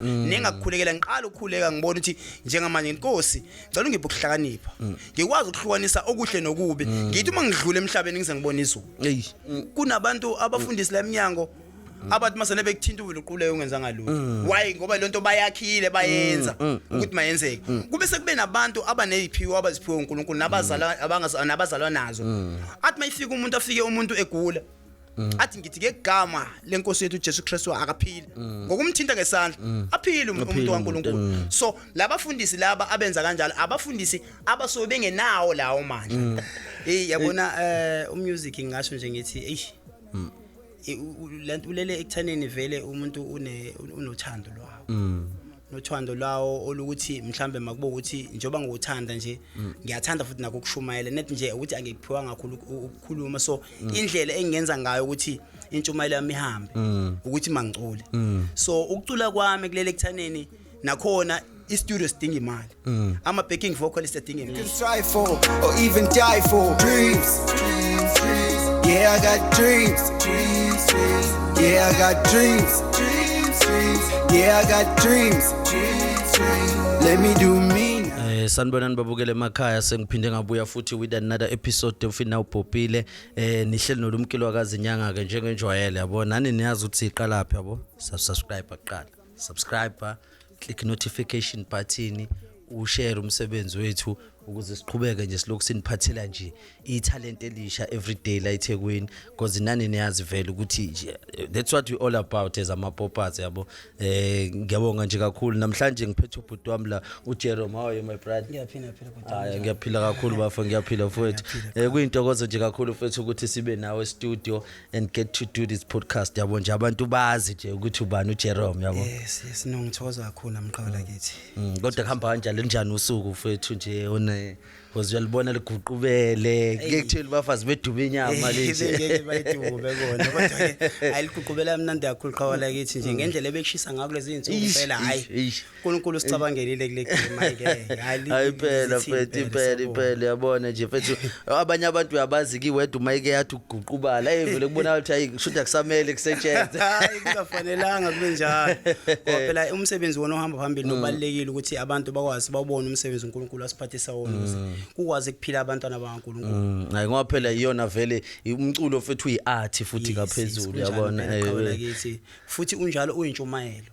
Nengakukhulekela, ngiqala ukukhuleka, ngibona ukuthi njengamanje, Inkosi, ngicela ungiphe ukuhlakanipha, ngikwazi ukuhlukanisa okuhle nokubi. Ngithi uma ngidlula emhlabeni, ngize ngibone izulu. Hey. Kunabantu abafundisi la eminyango abathi masene bekuthinta uvele uquleke ungenzanga lutho. Why? Ngoba lonto bayakhile, bayenza ukuthi mayenzeke. Kube sekube nabantu abaneziphiwo abaziphiwe uNkulunkulu nabazalwa nabazalwa nazo. Athi mayifika umuntu, afike umuntu egula, athi, "Ngithi ngegama lenkosi yethu uJesu Kristu, akaphile," ngokumthinta ngesandla aphile umuntu kaNkulunkulu. So labafundisi laba abenza kanjalo, abafundisi abasuke bengenawo lawo mandla. Hey, yabona, umusic, ngingasho nje ngithi, hey, lento ulele ekuthaneni vele umuntu unothando lwawo, nothando lwawo olukuthi mhlambe makube ukuthi njengoba ngiwuthanda nje, ngiyathanda futhi nakho ukushumayela, net nje ukuthi angikuphiwa kakhulu ukukhuluma. So indlela engingenza ngayo ukuthi intshumayelo yami ihambe ukuthi mangicule. So ukucula kwami kulele ekuthaneni nakhona i-studio sidinga imali, ama backing vocalist adinga imali. Can strive for or even die for dreams. Dreams, dreams. Yeah, I got dreams. Dreams, dreams. Yeah, I got dreams. Dreams, dreams. Yeah, I got dreams. Dreams, dreams. Let me do me now. Sanibonani babukele emakhaya, sengiphinde ngabuya futhi with another episode of Now Popile. Nihleli nolumkilo wakazinyanga ke njengenjwayele, yabo. Nani niyazi ukuthi siqala phi, yabo. Subscribe kuqala. Subscribe, click notification button, ushare umsebenzi wethu ukuze siqhubeke nje silokhu siniphathela nje italent elisha every day la eThekwini, because nani niyazi vele ukuthi nje that's what we all about as ama poppers, yabo. Ngiyabonga nje kakhulu, namhlanje ngiphethe ubhuti wami la, uJerome. How are you, my brother? Ngiyaphila phila, bhuti. Hayi, ngiyaphila kakhulu bafo, ngiyaphila mfowethu. Kuyintokozo nje kakhulu mfethu ukuthi sibe nawe studio and get to do this podcast, yabo nje, abantu bazi nje ukuthi ubani uJerome, yabo. Yes, no, ngithokoza kakhulu namqhawe lakithi. Kodwa kuhamba kanjani, njani usuku mfethu nje one, because uyalibona liguqubele, kuke kuthiwe bafazi beduba inyama Bengeke le. bayidube kona, kodwa ke ayiliguqubela mnandi kakhulu qhawe lakithi nje ngendlela ebekushisa ngayo kulezi insuku. Phela hayi, uNkulunkulu sicabangelile kule game, hayi ke, hayi. Hayi phela mfethu, impela impela, uyabona nje mfethu, abanye abantu uyabazi kiwedwa uma ike yathi ukuguqubala, hey, vele kubonakala ukuthi hayi, kushuthi akusamele kusetshenzwe. Hayi, kungafanelanga kube njalo, ngoba phela umsebenzi wona ohamba phambili nobalekile ukuthi abantu bakwazi bawubone umsebenzi uNkulunkulu asiphathisa wona ukuze kukwazi ukuphila abantwana bakaNkulunkulu. Hayi, ngoba phela iyona vele umculo futhi uyi-art futhi ngaphezulu, Kunjalo uyabona. impela, qhawe lakithi, futhi unjalo uyintshumayelo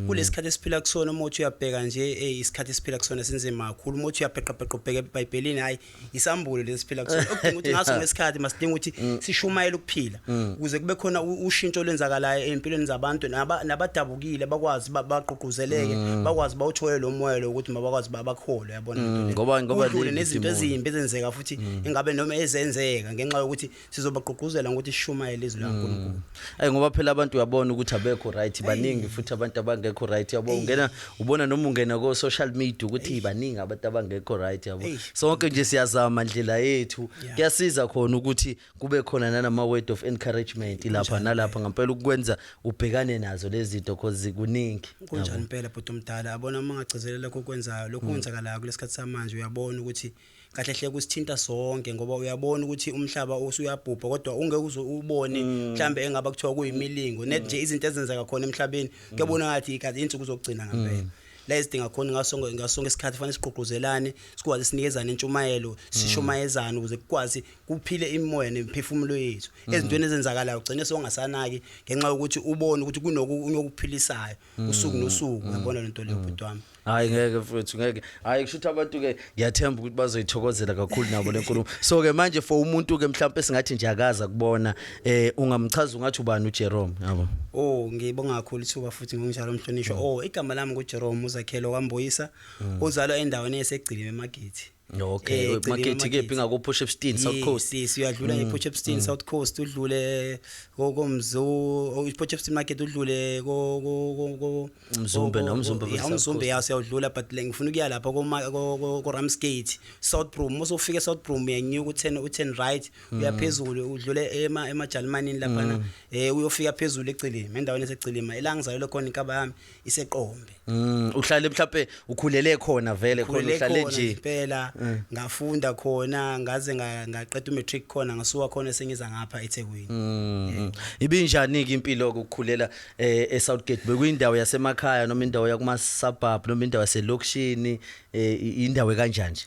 kulesikhathi esiphila kusona. Uma uthi uyabheka nje, isikhathi esiphila kusona sinzima kakhulu. Uma uthi uyabheqa bheqa ubheka eBhayibhelini, hayi, isambulo lesiphila kusona okudinga ukuthi ngaso ngesikhathi masidinga ukuthi sishumayele ukuphila ukuze kube khona ushintsho olwenzakalayo empilweni zabantu, nabadabukile bakwazi bagqugquzeleke, bakwazi bawuthole lo moya lo ukuthi mabakwazi bakholwe, yabona lento le. Ngoba Kudlule leli nezinto dimoni. ezimbi ezenzeka futhi ingabe noma ezenzeka ngenxa yokuthi sizobagqugquzela ngokuthi sishumayele izwi likaNkulunkulu. Hayi, ngoba phela abantu uyabona ukuthi abekho right, baningi futhi abantu abangekho right, yabo. Ungena ubona noma ungena ko social media ukuthi baningi abantu abangekho right, yabo. Sonke nje siyazama ndlela yethu. Kuyasiza khona ukuthi kube khona nanama word of encouragement lapha nalapha ngempela ukwenza ubhekane nazo lezi zinto, cause kuningi. Kunjani impela, bhuti omdala. Yabona, uma ngagcizelela lokho okwenzayo, lokhu kwenzakalayo kulesikhathi samanje, uyabona ukuthi kahle hle kusithinta sonke, ngoba uyabona ukuthi umhlaba usuyabhubha, kodwa ungeke uze ubone mhlambe engaba kuthiwa kuyimilingo net nje izinto ezenzeka khona emhlabeni, kuyabona ngathi kathi insuku zokugcina ngempela la ezidinga khona ngaso sonke isikhathi fanele sigqugquzelane, sikwazi sinikezane intshumayelo, sishumayezane ukuze kukwazi kuphile imimoya nemiphefumulo yethu ezintweni ezenzakalayo, ugcine songasanaki ngenxa yokuthi ubone ukuthi kunokuphilisayo usuku nosuku, uyabona lento leyo, bhuti wami. Hayi, ngeke mfethu, ngeke. Hayi, kusho ukuthi abantu ke ngiyathemba ukuthi bazoyithokozela kakhulu nabo lenkulumo. So ke manje for umuntu ke mhlawumbe singathi nje akaza kubona, ungamchaza ungathi ubani uJerome, yabo? Oh, ngibonga kakhulu ithuba futhi ngokunjalo, mhlonishwa. Oh, igama lami nguJerome Uzakhelo kaMbuyisa. Uzalwa endaweni esegcilime eMagethi. Egcilime. Magethi kephi, ngako Port Shepstone, South Coast? Yes, uyadlula ngePort Shepstone, South Coast, udlule koMzu, Port Shepstone Market, udlule ko Umzumbe, noMzumbe vele Yeah, South uMzumbe Coast. Ya, siyawudlula, but le ngifuna ukuya lapha ko Ramsgate, Southbroom. Usofika eSouthbroom uyanyuka u10 u10 right, uyaphezulu, udlule emaJalimanini laphana, uyofika phezulu eCilima, endaweni eseCilima ela ngizalelwe khona, inkaba yami iseqombe. Uhlale mhlawumbe ukhulele khona vele khona? Khulele Uhlale khona nje. Impela. Ngafunda khona ngaze ngaqeda umatric khona, ngasuka khona sengiza ngapha eThekwini. Ibinjani ke impilo ukukhulela eSouthgate? Bekuyindawo yasemakhaya noma indawo yakuma suburb noma indawo yaselokishini, indawo kanjani nje?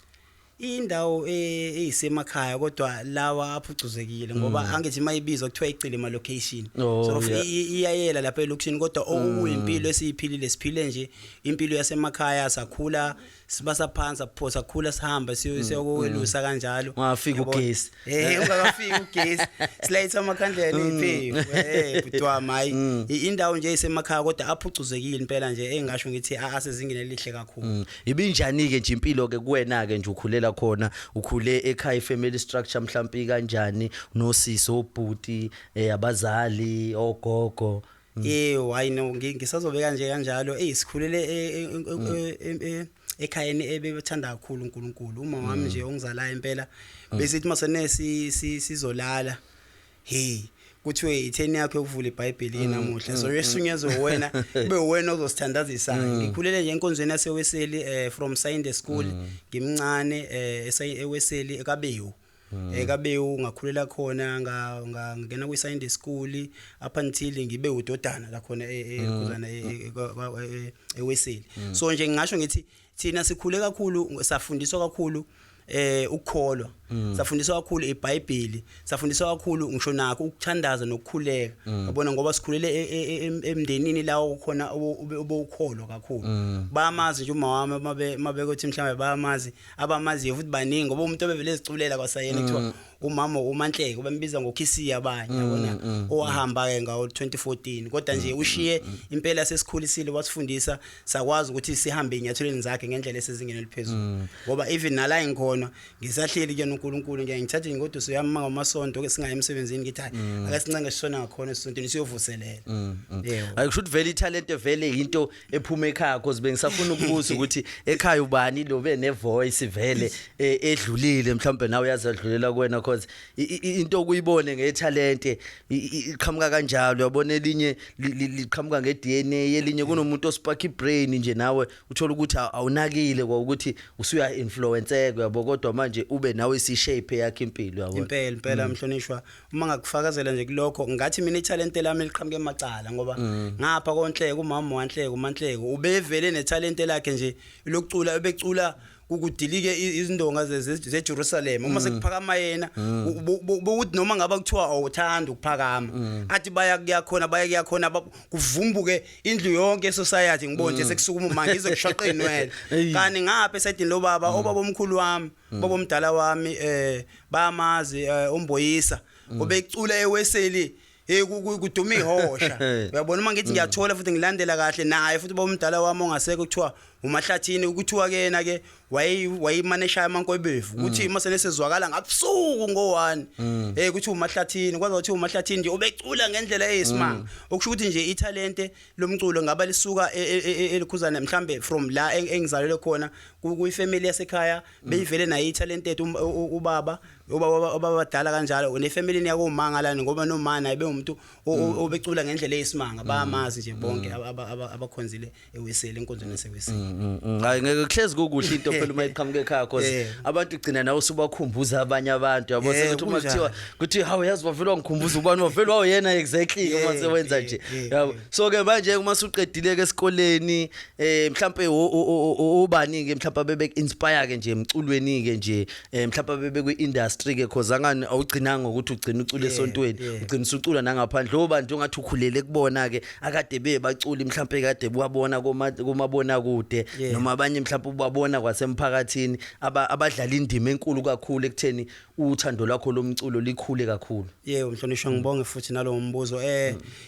Indawo eyisemakhaya, kodwa lawa aphucuzekile, ngoba angithi mayibizwa kuthiwa iCilima location. Sort of iyayela lapha elokishini, kodwa okuyimpilo esiyiphilile, siphile nje impilo yasemakhaya. Sakhula sibasa phansi, pho sakhula sihamba siyokwelusa kanjalo. Ungafika Yabona? ugesi. Ungakafiki ugesi, silayitha amakhandlela neziphepho. Bhuti wami, hayi, indawo nje esemakhaya kodwa aphucuzekile impela nje, engasho ngithi asezingeni elihle kakhulu. Ibinjani ke nje impilo ke kuwena ke nje ukhulela khona, ukhule ekhaya, family structure mhlawumbe kanjani, nosisi, obhuti, abazali, ogogo? Yebo, hayi no, ngisazobeka nje kanjalo. Sikhulele ekhayeni ebebethanda kakhulu uNkulunkulu. Uma wami nje ongizalayo impela besithi masene sizolala, hey, kuthiwe itheni yakho yokuvula iBhayibheli namuhla, so yesunyezwe wena, kube wena ozosithandazisa. Ngikhulele nje enkonzweni yaseWeseli, from Sunday school ngimncane, eWeseli eKabewu. EKabewu ngakhulela khona, ngangena kwi Sunday school up until ngibe udodana la khona ekhuzana eWeseli. So nje ngingasho ngithi thina sikhule kakhulu, safundiswa kakhulu ukukholwa, safundiswa kakhulu iBhayibheli, safundiswa kakhulu ngisho nakho ukuthandaza nokukhuleka, yabona, ngoba sikhulele emndenini lawo khona obukholwa kakhulu. Bayamazi nje uma wami mabe mabekuthi mhlawumbe bayamazi abamaziyo futhi baningi, ngoba umuntu obevele eziculela kwasayena kuthiwa umama uManhleko, bambiza ngoKhisiya abanye, yabona, owahamba ke ngawo 2014, kodwa nje ushiye impela sesikhulisile, wasifundisa, sakwazi ukuthi sihambe inyathelweni zakhe ngendlela esezingeni eliphezulu, ngoba even nala ngikhona ngisahleli kuyena uNkulunkulu. Ngiye ngithathe ingoduso yami ngamasonto ke singaye emsebenzini, ngithi hayi, ake sincenge sisona ngakhona esontweni siyovuselela, yebo. Ayikusho ukuthi vele italent vele into ephuma ekhaya, cause bengisafuna ukubuza ukuthi ekhaya ubani lo be ne voice vele edlulile, mhlawumbe nawe uyazadlulela kuwena, cause into okuyibone ngetalent iqhamuka kanjalo, uyabona, elinye liqhamuka ngeDNA, elinye kunomuntu ospark ibrain nje, nawe uthola ukuthi awunakile kwa ukuthi usuya influenceka, uyabo, kodwa manje ube nawe isi shape yakhe impilo, uyabona. Impela impela, mhlonishwa, uma ngakufakazela nje kulokho, ngathi mina italente lami liqhamuke emacala, ngoba ngapha konhleko umama wanhleko uManhleko ubevele netalente lakhe nje lokucula, ebecula kukudilike izindonga zeJerusalem. Uma sekuphakama yena, bokuthi noma ngaba kuthiwa awuthanda ukuphakama, athi baya kuyakhona, baya kuyakhona, kuvumbuke indlu yonke society, ngibone nje sekusukuma uma ngizwe kushaqa inwele. Kanti ngapha esayidini lo baba, obaba omkhulu wami, baba omdala wami, bayamazi, umboyisa obecula eWeseli, hey, kuduma ihosha, uyabona. Uma ngithi ngiyathola futhi ngilandela kahle naye futhi baba omdala wami ongasekho kuthiwa uMahlathini, kuthiwa ke yena ke wayimanesha amankwebevu, ukuthi uma senesezwakala ngabusuku ngo1, kuthi uMahlathini, kwaza ukuthi uMahlathini nje ubecula ngendlela eyisimanga, okusho ukuthi nje italente lomculo ngaba lisuka elikhuzana mhlambe from la engizalelwe khona kuyi family yasekhaya, beyivele nayo italente, ubaba ubaba abadala kanjalo, nefamily yakomangalani, ngoba noma naye bengumuntu obecula ngendlela eyisimanga, bayamazi nje bonke abakhonzile eWeseli, enkonzweni yaseWeseli. Hayi, ngeke kuhlezi kukuhle into phela uma iqhamuka ekhaya, cause abantu gcina nawe usubakhumbuza abanye abantu, yabo, sekuthi uma Kunjalo. kuthiwa kuthi hawu, yazi wavele wangikhumbuza ubani, wavele wawuyena exactly uma sewenza nje, yabo. So ke manje uma suqedile ke esikoleni, mhlambe obani ke mhlambe bebe inspire ke nje emculweni ke nje, mhlambe bebe kwi industry ke, cause angani awugcinanga ukuthi ugcina ucule esontweni, ugcina usucula nangaphandle, obantu ongathi ukhulele kubona ke akade bebaculi, mhlambe kade buwabona kumabona kude, noma abanye mhlambe ubabona kwasemphakathini abadlala indima enkulu kakhulu ekutheni uthando lwakho lomculo likhule kakhulu? Yebo mhlonishwa, ngibonge futhi nalowo mbuzo.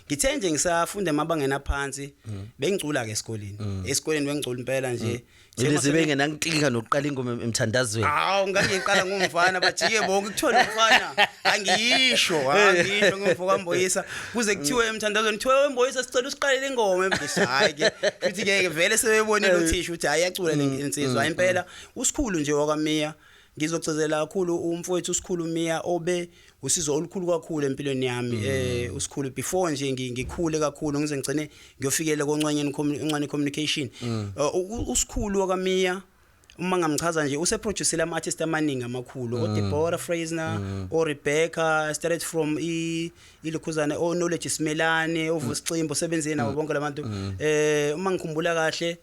Ngithe nje ngisafunda emabangeni aphansi bengicula ke esikoleni. Esikoleni bengicula impela nje. Lezi bengenankinga nokuqala ingoma emthandazweni? Hawu, ngangiqala ngumfana, bajike bonke kuthiwa lo mfana, angisho ngumfo kaMboyisa, kuze kuthiwe emthandazweni, kuthiwe wemboyisa sicela usiqalele ingoma emdisi. Hayi ke futhi ke vele sebebonile uthisha ukuthi hayi, iyacula le insizwa. Hayi impela, usikhulu nje wakaMiya, ngizogcizela kakhulu umfowethu usikhulu Miya, obe usizo olukhulu kakhulu empilweni yami. Usikhulu before nje ngikhule kakhulu ngize ngigcine ngiyofikela koncwanyeni Ncwane communication. Usikhulu wakaMiya Uma ngamchaza nje, useproducele ama artists amaningi amakhulu, o Deborah Fraser, o Rebecca, started from i ilokhuzana, o Knowledge Simelane, oVusicimbo, sebenze nabo bonke labantu. Uma ngikhumbula kahle,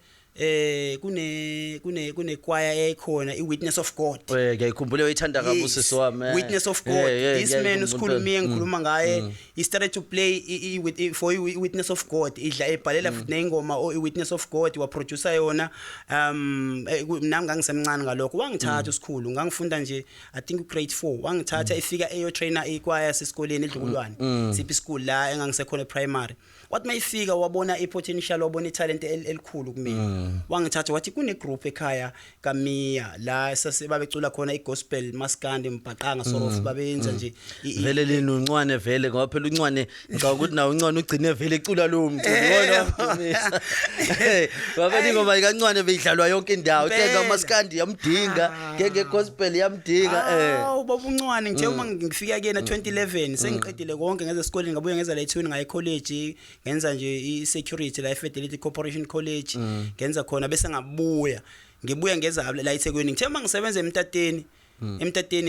kune choir eyayikhona, i Witness of God. Ngiyayikhumbula, uyithanda kabi usisi wami. Witness of God. This man Ngiyayikhumbula. usikhulumiye, ngikhuluma ngaye, he started to play i, i, with, i, for i Witness of God, idla ebhalela futhi neyingoma o i Witness of God, waproducer yona. Nami ngangisemncane ngalokho, wangithatha usikhulu, ngangifunda nje, I think grade 4, wangithatha efika eyo trainer ikwaya sesikoleni edlukulwane siphi school la engangisekhona primary. Wathi mayifika wabona i-potential, wabona italent elikhulu kumina, wangithatha wathi kune group ekhaya kaMiya la sase babecula khona i-gospel, maskandi, mbhaqanga, sort of babenza nje Vele lini uNcwane vele, ngoba phela uNcwane, ngicabanga ukuthi nawe uNcwane ugcine vele ecula lowo mculo wona wamdumisa, ngoba phela ingoma kaNcwane beyidlalwa yonke indawo. Impela. Thenga maskandi yamdinga, ngeke gospel yamdinga. Awu, baba uNcwane, ngithe uma ngifika kuyena 2011, sengiqedile konke ngeze esikoleni, ngabuya ngeza la eThekwini, ngaye college, ngenza nje i-security la eFidelity Corporation College, ngenza khona, bese ngabuya, ngibuya ngeza la eThekwini. Ngithe uma ngisebenza emtateni,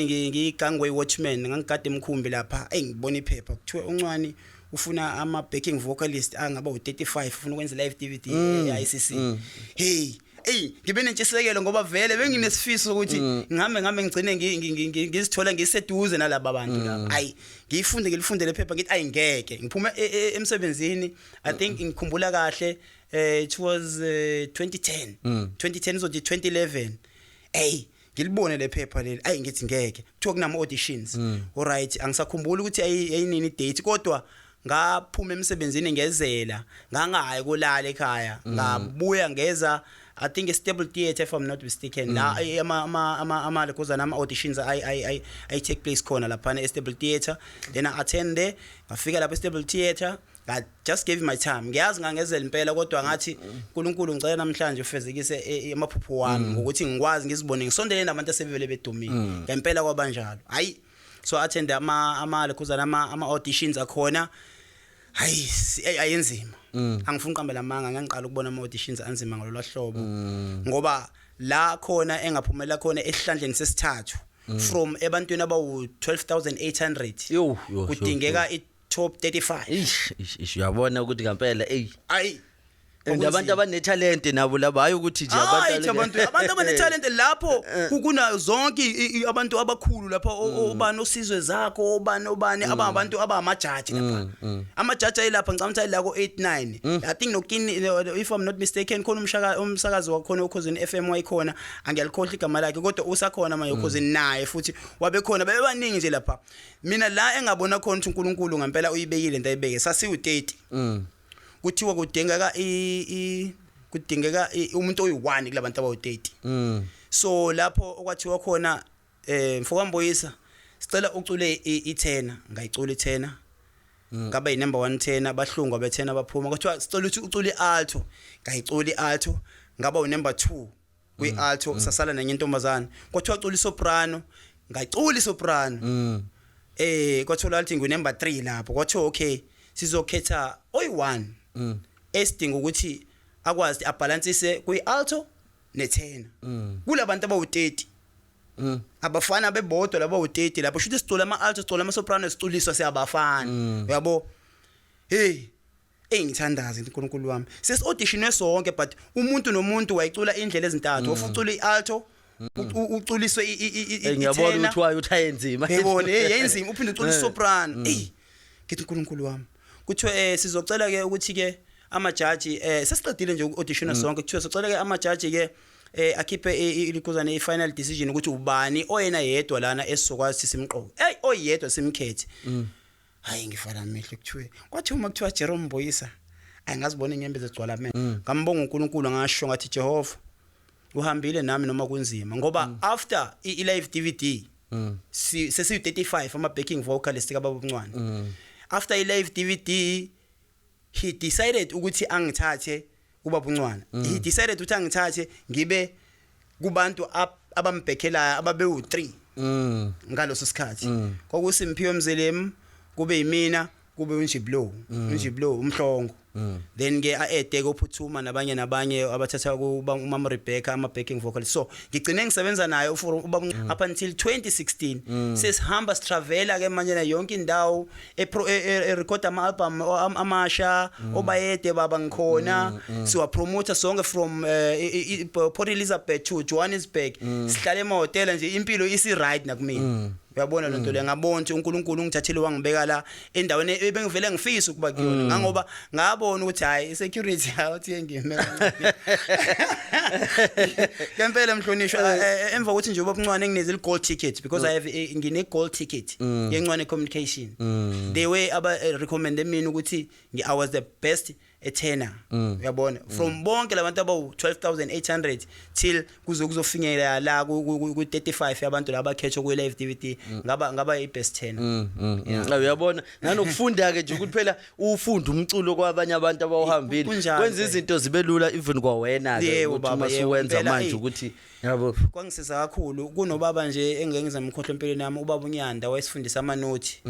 ngiyi-gangway watchman, ngangigada emkhumbi lapha. Eyi, ngibona iphepha, kuthiwa uNcwani ufuna ama-backing vocalist angaba u-35, ufuna ukwenza live DVD e-ICC. Hey, ey, ngibe nentshisekelo ngoba vele benginesifiso ukuthi ngihambe ngigcine ngizithola ngiseduze nalaba bantu laba. Ayi, ngiyifunde, ngilifunde lephepha, ngithi ayi, ngeke ngiphume emsebenzini. I think ngikhumbula kahle, it was 2010, 2010 izothi 2011. Ey, ngilibone le phepha leli, ayi, ngithi ngeke. Kuthiwa kunama auditions. Alright, angisakhumbuli ukuthi ayinini date, kodwa ngaphuma emsebenzini ngezela, ngangayi kolala ekhaya, ngabuya ngeza, I think a Stable Theatre, if I'm not mistaken, la ama lekhuzana ama auditions I take place khona lapha e Stable Theatre. Then I attend there, ngafika lapha e Stable Theatre, I just gave my time. Ngiyazi ngangezela impela, kodwa ngathi, uNkulunkulu, ngicela namhlanje ufezekise amaphupho wami ngokuthi ngikwazi ngizibone ngisondele nabantu asebevele bedumile. Ngempela kwabanjalo. Hayi, so attend ama lekhuzana ama auditions akhona. Hayi, ayenzima, angifuni uqambela amanga, ngangiqala ukubona ama auditions anzima ngalolu hlobo, ngoba la khona engaphumela khona ehlandleni sesithathu from ebantwini abawu 12,800, Yo, yo, yo, kudingeka i top 35. Ish, ish, ish, uyabona ukuthi ngempela, ey, Ayi. and abantu abanetalent nabo laba, hayi ukuthi nje Hayi, abantu abanetalent lapho, kuna zonke abantu abakhulu lapha, obani, osizwe zakho, obani, obani, abangabantu abamajaji lapha, amajaji ayilapha, ngicabanga ukuthi ayila ko 8 9, I think, nokini, if I'm not mistaken, khona umshaka umsakazi wakhona oKhozini FM wayikhona, angiyalikhohlwa igama lakhe, kodwa usakhona manje oKhozini naye futhi wabe khona, bebaningi nje lapha. Mina la engabona khona ukuthi uNkulunkulu ngempela uyibekile into ayibeke, sasiwu 30, kuthiwa kudingeka i i kudingeka umuntu oyi1 kulabantu abawu30. So lapho okwathiwa khona, mfokamboyisa, sicela ucule i-tenor, ngayicula i-tenor, ngaba yi number 1 tenor, bahlungwa bethena baphuma. Kwathiwa sicela ukuthi ucule i-alto, ngayicula i-alto, ngaba u number 2 kwi-alto, sasala nenye intombazane. Kwathiwa cula isoprano, ngayicula isoprano, kwathola ukuthi ngu number 3 lapho. Kwathiwa okay, sizokhetha oyi1 esidinga ukuthi akwazi abalansise kwi-alto ne-tenor kulabantu abawu30, abafana bebodwa laba u30 lapho, shuthi sicula ama-alto, sicula ama-soprano, siculiswa siyabafana, uyabo. Hey, ey, ngithandaza uNkulunkulu wami, sesi-auditionwe sonke, but umuntu nomuntu wayicula indlela ezintathu, wafucula i-alto, uculiswe Ngiyabona i-tenor. Ukuthi wayo uthi ayenzima. Yebona, hey, yayinzima, uphinde ucula isoprano. Ey, ngithi uNkulunkulu wami, kuthiwe sizocela ke ukuthi ke amajaji, sesiqedile nje uku-auditiona sonke, kuthiwe sicela ke amajaji ke akhiphe ilikhuzane i-final decision ukuthi ubani oyena yedwa lana esizokwazi simqoke, hey, oyedwa simkhethe. Hayi, ngifana amehlo, kuthiwe, kwathi uma kuthiwa Jerome Boyisa, ayingazibona inyembezi ezigcwala amehlo, ngambonga uNkulunkulu, ngasho ngathi, Jehova, uhambile nami noma kunzima, ngoba after i-live DVD, sesiyu 35 ama backing vocalist kababa uNcwane. After i-live DVD, he decided ukuthi angithathe ubaba uNcwane, he decided ukuthi angithathe ngibe kubantu abambhekhelayo ababewu3 ngaloso sikhathi. Kwakusimphiwe Mzelemu, kube yimina, kube uNjiblo, uNjiblo umhlongo. Then ke a-ede kophuthuma nabanye nabanye abathatha kuba umama Rebecca ama backing vocalist. So ngigcine ngisebenza naye for ubaba up until 2016. Sesihamba sitravela ke manje na yonke indawo, e record ama album amasha obayede baba ngikhona, siwa promoter sonke from Port Elizabeth to Johannesburg, sihlale emahhotela nje, impilo isi right nakumina. Uyabona lento le, ngabona ukuthi uNkulunkulu ungithathile wangibeka la endaweni ebengivele ngifisa ukuba kuyona, ngangoba ngabona ukuthi hayi, isecurity awuthi ngime kancane ngempela, mhlonishwa. Emva kokuthi nje ubaba uNcwane ngineze gold ticket, because I have ngine gold ticket yeNcwane Communication. They were aba recommend mina ukuthi I was the best tenor, uyabona, from bonke labantu abawu 12,800 till kuze kuzofinyelela la ku 35 yabantu laba abakhethwa ku live DVD, ngaba i best tenor. Uyabona nanokufunda ke nje ukuthi phela ufunda umculo kwabanye abantu abawuhambile Kunjalo kwenza phela. izinto zibe lula even kwawena ke Yebo, ukuthi baba, uma yebo, suwenza impela, manje eyi. ukuthi yabo. Kwangisiza kakhulu kunobaba nje engeke ngizamkhohlwa empilweni yami, ubaba uNyanda, wayesifundisa amanothi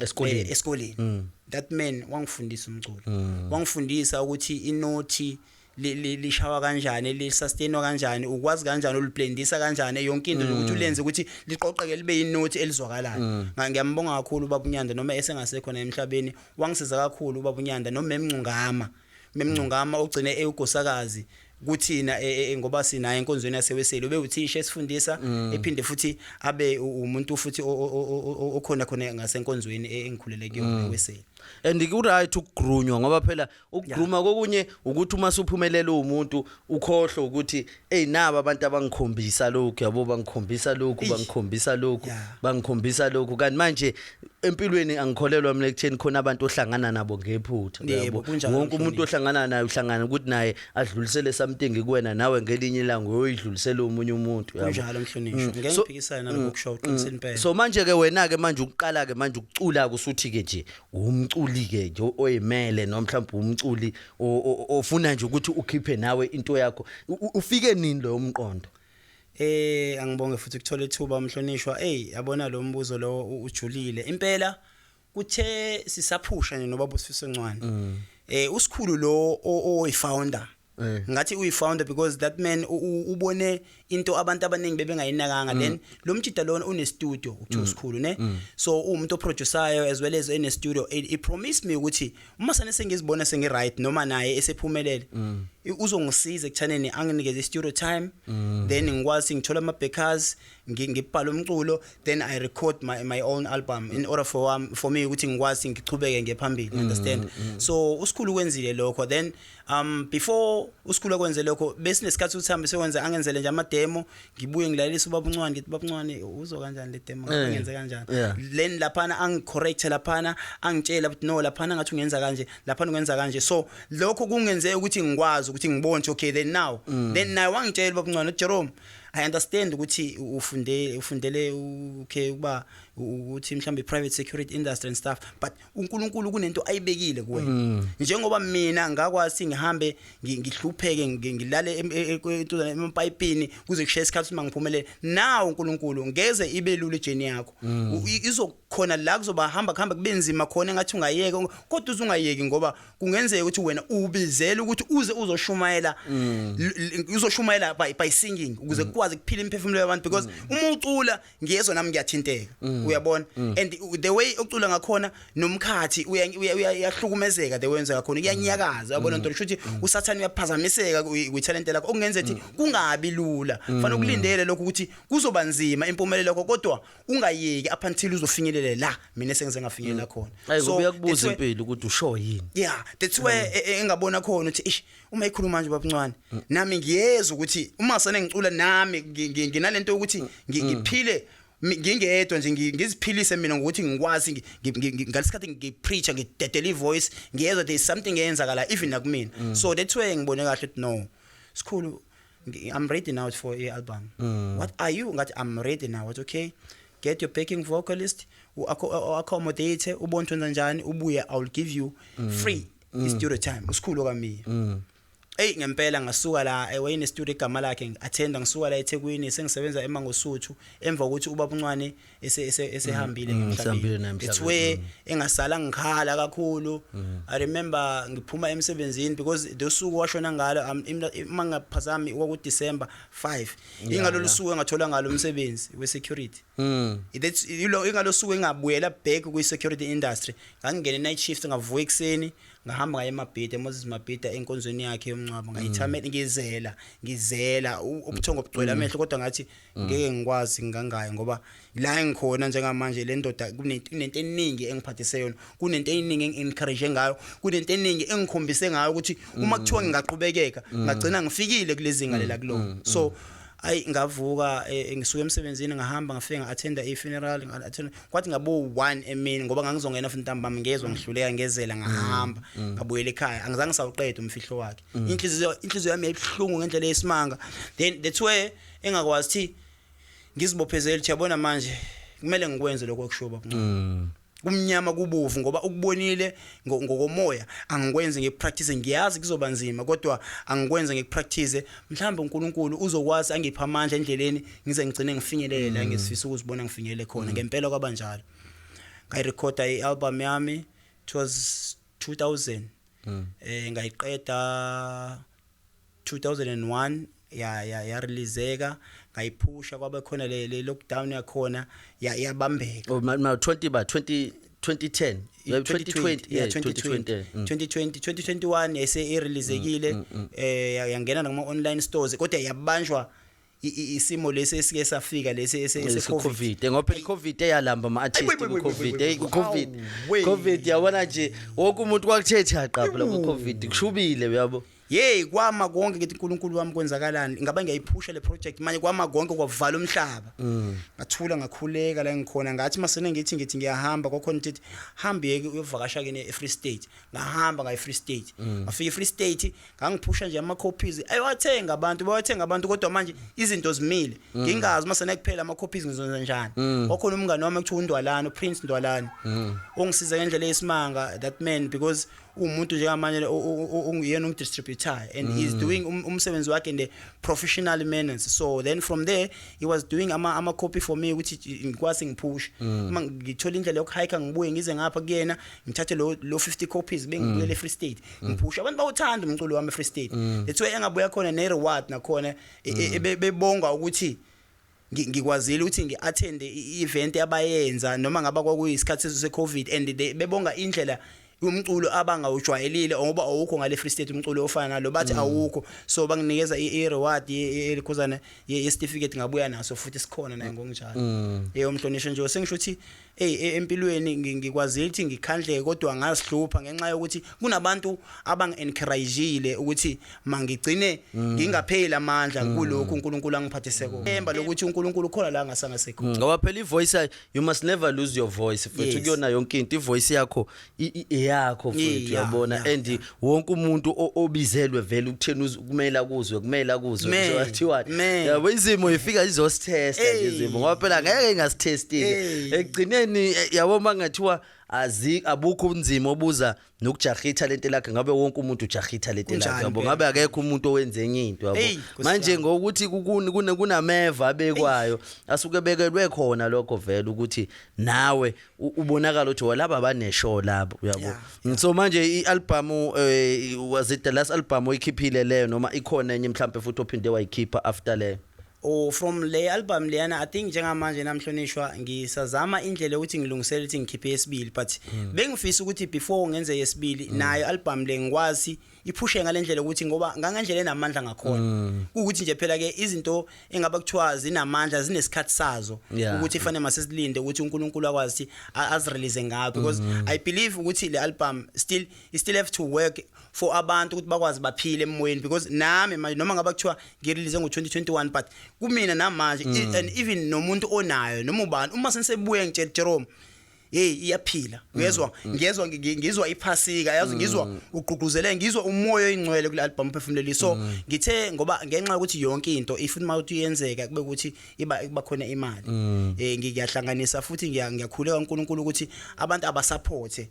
Esikoleni. Esikoleni. That man wangifundisa umculo, wangifundisa ukuthi inothi lishawa kanjani, lisustain-wa kanjani, ukwazi kanjani uliblendisa kanjani, yonke into nje ukuthi ulenze ukuthi liqoqeke libe inothi elizwakalayo. Ngiyambonga kakhulu ubaba uNyanda, noma esengasekhona emhlabeni. Wangisiza kakhulu ubaba uNyanda nomemncungama, memncungama ogcine ewugosakazi kuthina ngoba sinaye enkonzweni yaseWeseli, ube uthisha esifundisa, ephinde futhi abe umuntu futhi okhona khona ngasenkonzweni engikhulele kuyona eWeseli. And ku right ukugrunywa, ngoba phela ukugruma kokunye ukuthi uma suphumelela umuntu ukhohlwe ukuthi hey, naba abantu abangikhombisa lokhu, yabo, bangikhombisa lokhu, Eish. bangikhombisa lokhu, bangikhombisa lokhu. Kanti manje empilweni angikholelwa mina ekutheni khona abantu ohlangana nabo ngephutha. Yebo, kunjalo, Wonke umuntu mhlonishwa. ohlangana naye uhlangana ukuthi naye adlulisele something kuwena, nawe ngelinye ilanga uyoyidlulisela omunye umuntu, yabo. Kunjalo, mhlonishwa, ngeke ngiphikisane nalokho kusho, uqinisile impela. So manje ke wena ke manje ukuqala ke manje ukucula kusuthi ke nje umculi ke nje oyimele, noma mhlawumbe umculi ofuna nje ukuthi ukhiphe nawe into yakho, ufike nini lo mqondo? Angibonge futhi ukuthola ithuba, mhlonishwa. Hey, yabona lo mbuzo lo ujulile. Impela kuthe sisaphusha nje nobaba uSifiso Ncwane. Usikhulu lo oyi founder. Ngathi uyi founder because that man ubone into abantu abaningi bebengayinakanga. Then lo mjida lona une studio, uthi usikhulu ne. So umuntu oproduceayo as well as ene studio. He promised me ukuthi uma sane sengizibona sengi right noma naye esephumelele, uzongisiza ekuthaneni anginikeze studio time, then ngikwazi ngithola ama backers, ngibhala umculo, then I record my own album in order for me ukuthi ngikwazi ngichubeke ngephambili, you understand? So usikhulu kwenzile lokho. Then before usikhulu kwenze lokho, besinesikhathi ukuthi hambe sekwenza angenzele nje ama demo, ngibuye ngilalelisa ubaba uNcwane, ngithi, "Baba uNcwane, uzwa kanjani le demo? Ngenze kanjani?" Then laphana angicorrect, laphana angitshela ukuthi no, laphana ngathi ungenza kanje, laphana ungenza kanje. So lokho kungenze ukuthi ngikwazi ukuthi ngibone ukuthi okay, then now then naye wangitshela ubaba uNcwane, "Jerome, I understand ukuthi ufunde ufundele okay ukuba ukuthi mhlambe private security industry and stuff, but uNkulunkulu kunento ayibekile kuwena. Njengoba mina ngakwazi ngihambe ngihlupheke, ngilale empayipini kuze kushaye isikhathi ukuthi mangiphumelele. Now uNkulunkulu ngeze ibe lula ijourney yakho. Izokhona la kuzoba hamba kuhamba kube nzima khona engathi ungayeka, kodwa uzungayeki, ngoba kungenzeka ukuthi wena ubizela ukuthi uze uzoshumayela uzoshumayela by singing ukuze kukwazi kuphila imiphefumulo yabantu, because uma ucula ngiyezwa nami ngiyathinteka, uyabona? And the way ocula ngakhona nomkhathi uyahlukumezeka, the way wenza ngakhona kuyanyakaza, uyabona nto? Kusho ukuthi usathane uyaphazamiseka kwi-talent lakho, okungenza ukuthi kungabi lula. Fanele ukulindele lokho ukuthi kuzoba nzima impumelelo yakho, kodwa ungayeki up until uzofinyelela la mina sengize ngafinyelela khona." Ayi, ngoba that's uyakubuza where impilo ukuthi usho yini. Yeah, that's where engabona khona ukuthi ish, uma ikhuluma nje baba Ncwane, nami ngiyezwa ukuthi uma sane ngicula nami nginalento ukuthi ngiphile ngingedwa nje, ngiziphilise mina ngokuthi ngikwazi ngalesikhathi ngipreacha ngidedela ivoice, ngiyezwa there is something eyenzakala even nakumina. So that's where ngibone kahle ukuthi no, sikhulu, I'm ready now for a album. What are you? Ngathi I'm ready now. What? Okay, get your backing vocalist, u-accommodate, ubone ukuthi wenza njani, ubuye, I will give you free studio time. Usikhulu kamiya. Ey, ngempela ngasuka la, wayene studio igama lakhe, ngi-attenda ngisuka la eThekwini, sengisebenza eMangosuthu emva kokuthi ubaba uNcwane esehambile Esehambile naye emhlabeni. It's emhlabeni. where engasala ngikhala kakhulu. I remember ngiphuma emsebenzini because losuku washona ngalo, uma ngaphazami kwaku December 5, ingalolu suku engathola ngalo umsebenzi we security. That's yilo ingalosuku engabuyela back kwi security industry. Ngangingene night shift, ngavuka ekseni, ngahamba ngaye eMabhida, eMoses Mabhida, enkonzweni yakhe yomncwabo, ngayithamela, ngizela ngizela, ubuthongo bugcwele amehlo, kodwa ngathi ngeke ngikwazi ngangayi ngoba la engikhona njengamanje le ndoda kunento eningi engiphathise yona, kunento eningi engi-encourage ngayo, kunento eningi engikhombise ngayo ukuthi uma kuthiwa ngingaqhubekeka ngagcina ngifikile kulezinga lela kulo. So ayi, ngavuka, ngisuka emsebenzini, ngahamba, ngafika nga-attenda i-funeral, nga-attenda kwathi ngabo 1 emini ngoba ngangizongena futhi ntambama. Ngezwa ngihluleka, ngezela, ngahamba, ngabuyela ekhaya. Angizange sawuqeda umfihlo wakhe. Inhliziyo yami yayibuhlungu ngendlela eyisimanga. Then that's where engakwazi ukuthi ngizibophezele ukuthi yabona manje kumele ngikwenze lokho okushiwo baba, kumnyama kubovu, ngoba ukubonile ngokomoya. Angikwenze ngipractice, ngiyazi kuzoba nzima, kodwa angikwenze ngikupractice, mhlawumbe uNkulunkulu uzokwazi angipha amandla endleleni ngize ngigcine ngifinyelele la ngisifisa ukuzibona ngifinyelele khona. Ngempela kwabanjalo, ngayirekhoda i-album yami, it was 2000, ngayiqeda 2001, ya releaseka, ngayiphusha, kwabe khona le lockdown yakhona, yabambeka. Oh, ma 20 ba 20 2010, yeah, 2020, yeah, 2020. 2020, 2021 yayise ireleasekile, yangena nakuma online stores, kodwa yabanjwa isimo lesi esike safika lesi ese COVID. COVID, ngoba phela i-COVID eyalamba ama-artist. Ayi, wait, wait, wait, ku-COVID, wait, hey, wait, ku-COVID. Awu, wait. COVID, yabona nje wonke umuntu kwakuthe chaqa phela ku-COVID, kushubile, uyabo. Yey, kwama konke. Ngithi, uNkulunkulu wami, kwenzakalani? Ngaba ngiyayiphusha le project manje, kwama konke, kwavala umhlaba. Ngathula, ngakhuleka la ngikhona. Ngathi masene ngithi ngiyahamba, kwakhona ukuthi hambe yeke uyovakasha ke e-Free State. Ngahamba ngaye Free State, ngafika e-Free State, ngangiphusha nje ama copies, ayowathenga abantu, bayawathenga abantu, kodwa manje izinto zimile, ngingazi masene kuphela ama copies ngizonza njani. Kwakhona umngane wami ekuthiwa uNdwalana, uPrince Ndwalana, ongisiza ngendlela eyisimanga, that man, because umuntu njengamanje unguyena umdistributor and he's doing umsebenzi wakhe in the professional manner. So then from there he was doing ama copy for me ukuthi ngikwazi ngipush. Uma ngithola indlela yokuhike, ngibuye ngize ngapha kuyena, ngithathe lo 50 copies, bengibuyele eFree State, ngiphusha. Abantu bawuthanda umculo wami eFree State. That's why engabuya khona ne reward nakhona, bebonga ukuthi ngikwazile ukuthi ngi-attend i-event abayenza noma ngaba kwakuyisikhathi se-COVID, and bebonga indlela yomculo abangawujwayelile ngoba awukho ngale Free State umculo ofana nalo, bathi awukho. So banginikeza i-reward elikhuzana ye-certificate, ngabuya naso futhi, sikhona naye ngokunjalo. Yebo, mhlonishwa nje, sengisho ukuthi hey, empilweni ngikwazile ukuthi ngikhandleke, kodwa ngazihlupha ngenxa yokuthi kunabantu abangi-encourageile ukuthi mangigcine ngingapheli amandla kulokhu uNkulunkulu angiphathise kona. Emba lokuthi uNkulunkulu khona la ngasangasekho. Ngoba phela i-voice, you must never lose your voice, mfethu. Kuyona yonke into i-voice yakho eyakho, mfethu, uyabona, and wonke umuntu obizelwe vele ukutheni kumele akuzwe, kumele akuzwe. Man, Kuthiwa man. yabo, izimo ifika izositesta nje Hey. izimo, ngoba phela ngeke ingasithestile. Hey. Ekugcineni, yabo, mangathiwa azi abukho ubunzima obuza nokujaha ithalente lakhe, ngabe wonke umuntu ujaha ithalente lakhe, Kunjani yabo, impela. ngabe akekho umuntu owenze enye into, yabo. Hey, Nkosi Manje yami. ngokuthi kunameva abekwayo asuke bekelwe khona lokho vele ukuthi nawe ubonakala ukuthi laba baneshow labo, uyabo. So manje i-album, was it the last album oyikhiphile leyo noma ikhona enye mhlambe futhi ophinde wayikhipha after leyo? Or from le album leyana, I think njengamanje namhlonishwa ngisazama indlela yokuthi ngilungisele ukuthi ngikhiphe yesibili, but bengifisa ukuthi before ngenze yesibili nayo album le ngikwazi iphushe ngalendlela ukuthi ngoba ngangendlela enamandla ngakhona, ukuthi nje phela ke izinto engaba kuthiwa zinamandla zinesikhathi sazo, ukuthi fanele masesilinde ukuthi uNkulunkulu akwazi ukuthi azirelease ngayo, because I believe ukuthi le album still you still have to work for abantu ukuthi bakwazi baphile emoyeni, because nami manje noma ngaba kuthiwa ngirelease ngo2021, but kumina namanje and even nomuntu onayo noma ubani uma senisebuye ngitshela Jerome. Hey, iyaphila, uyezwa, ngiyezwa, ngizwa iphasika, yazi, ngizwa ugqugquzele, ngizwa umoya oyingcwele kule album phefumuleli. So ngithe ngoba ngenxa yokuthi yonke into ifuna uma uthi iyenzeka kube ukuthi iba kuba khona imali, ngiyahlanganisa futhi ngiyakhuleka uNkulunkulu ukuthi abantu abasupport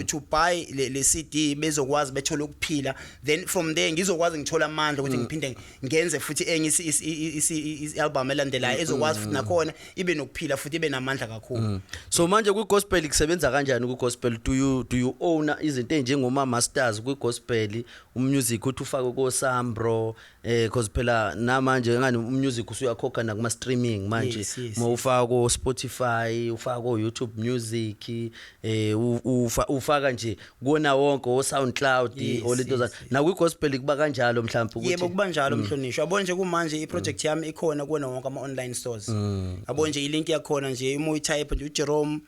to buy le CD, bezokwazi bethola ukuphila, then from there ngizokwazi ngithola amandla ukuthi ngiphinde ngenze futhi enye i album elandelayo ezokwazi futhi nakhona ibe nokuphila futhi ibe namandla kakhulu. So manje kwi gospel kusebenza kanjani? Ku gospel do you own izinto ezinjengoma masters kwi gospel umusic, uthi ufake ko Sambro, cause phela namanje ngani umusic usuyakhokha nakuma streaming manje? Yes. Mawufaka ko Spotify, ufaka ko YouTube Music, ufaka nje kuona wonke o SoundCloud, olento za na kwi gospel kuba kanjalo mhlawumbe ukuthi? Yebo, kuba njalo, mhlonishwa. Yabo nje kumanje iproject yami ikhona kuwona wonke ama online stores. Yabo nje ilink yakhona nje, uma uyitype nje uJerome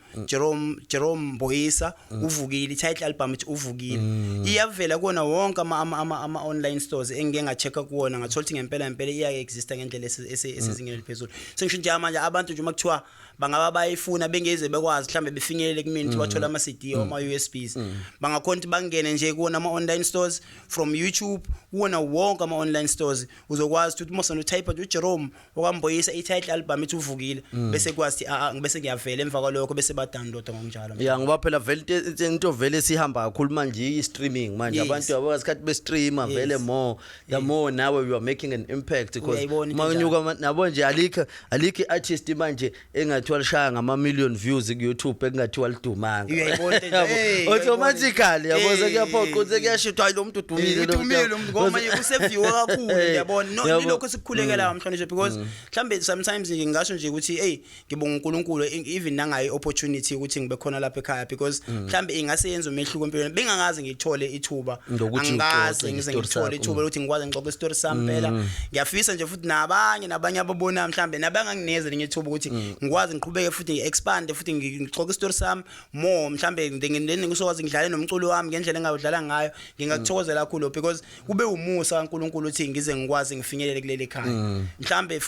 Jerome Mboyisa uvukile, i-title album ithi Uvukile, iyavela kuwona wonke ama online stores engike ngachecka kuwona, ngathola ukuthi ngempela ngempela iya exista ngendlela esezingeni eliphezulu. Sengisho nje manje abantu nje uma kuthiwa bangaba bayifuna, bengeze bekwazi mhlambe befinyelele kumina ukuthi bathole ama CD or ama USBs, bangakhona ukuthi bangene nje kuwona ama online stores, from YouTube, kuwona wonke ama online stores uzokwazi ukuthi uma utype nje uJerome okwamboyisa, i-title album ithi Uvukile, bese kwazi ukuthi bese ngiyavela emva kwalokho, bese ba download ngokunjalo. Ya, ngoba phela vele into vele sihamba kakhulu manje i-streaming manje. Abantu yabo ngasikhathi be-streamer vele more the more nawe you are making an impact because Uyayibona into. Mawunyuka nabo nje alikho i-artist manje engathiwa lishaya ngama million views ku YouTube engathiwa lidumanga. Uyayibona into Yabo, Hey, automatically yabo, Hey. sekuyaphoqa ukuthi sekuyashithwa, hayi, lo muntu udumile, lo muntu. Udumile lo muntu ngoba manje useviwe kakhulu. Ngiyabona, no. Yabo. Ilokho sikukhulekela, mhlonishwa, because mhlambe sometimes nje ngingasho nje ukuthi hey, ngibonga uNkulunkulu even nangayo opportunity ukuthi ngibe khona lapha ekhaya, because mhlambe ingase yenze umehluko empilweni bengakaze ngithole ithuba. Ngokuthi Angikaze uxoxe ngize ngestory ngithole sakho. ithuba lokuthi ngikwazi ngixoxe isitori sami phela. Ngiyafisa nje futhi nabanye ababonayo mhlambe nabangangineze linye ithuba ukuthi ngikwazi ngiqhubeke futhi ngi-expand futhi ngixoxe isitori sami more, mhlambe ngisokwazi ngidlale nomculo wami ngendlela engawudlala ngayo. Ngingakuthokozela kakhulu because kube umusa kaNkulunkulu ukuthi ngize ngikwazi ngifinyelele kuleli khaya. Mhlambe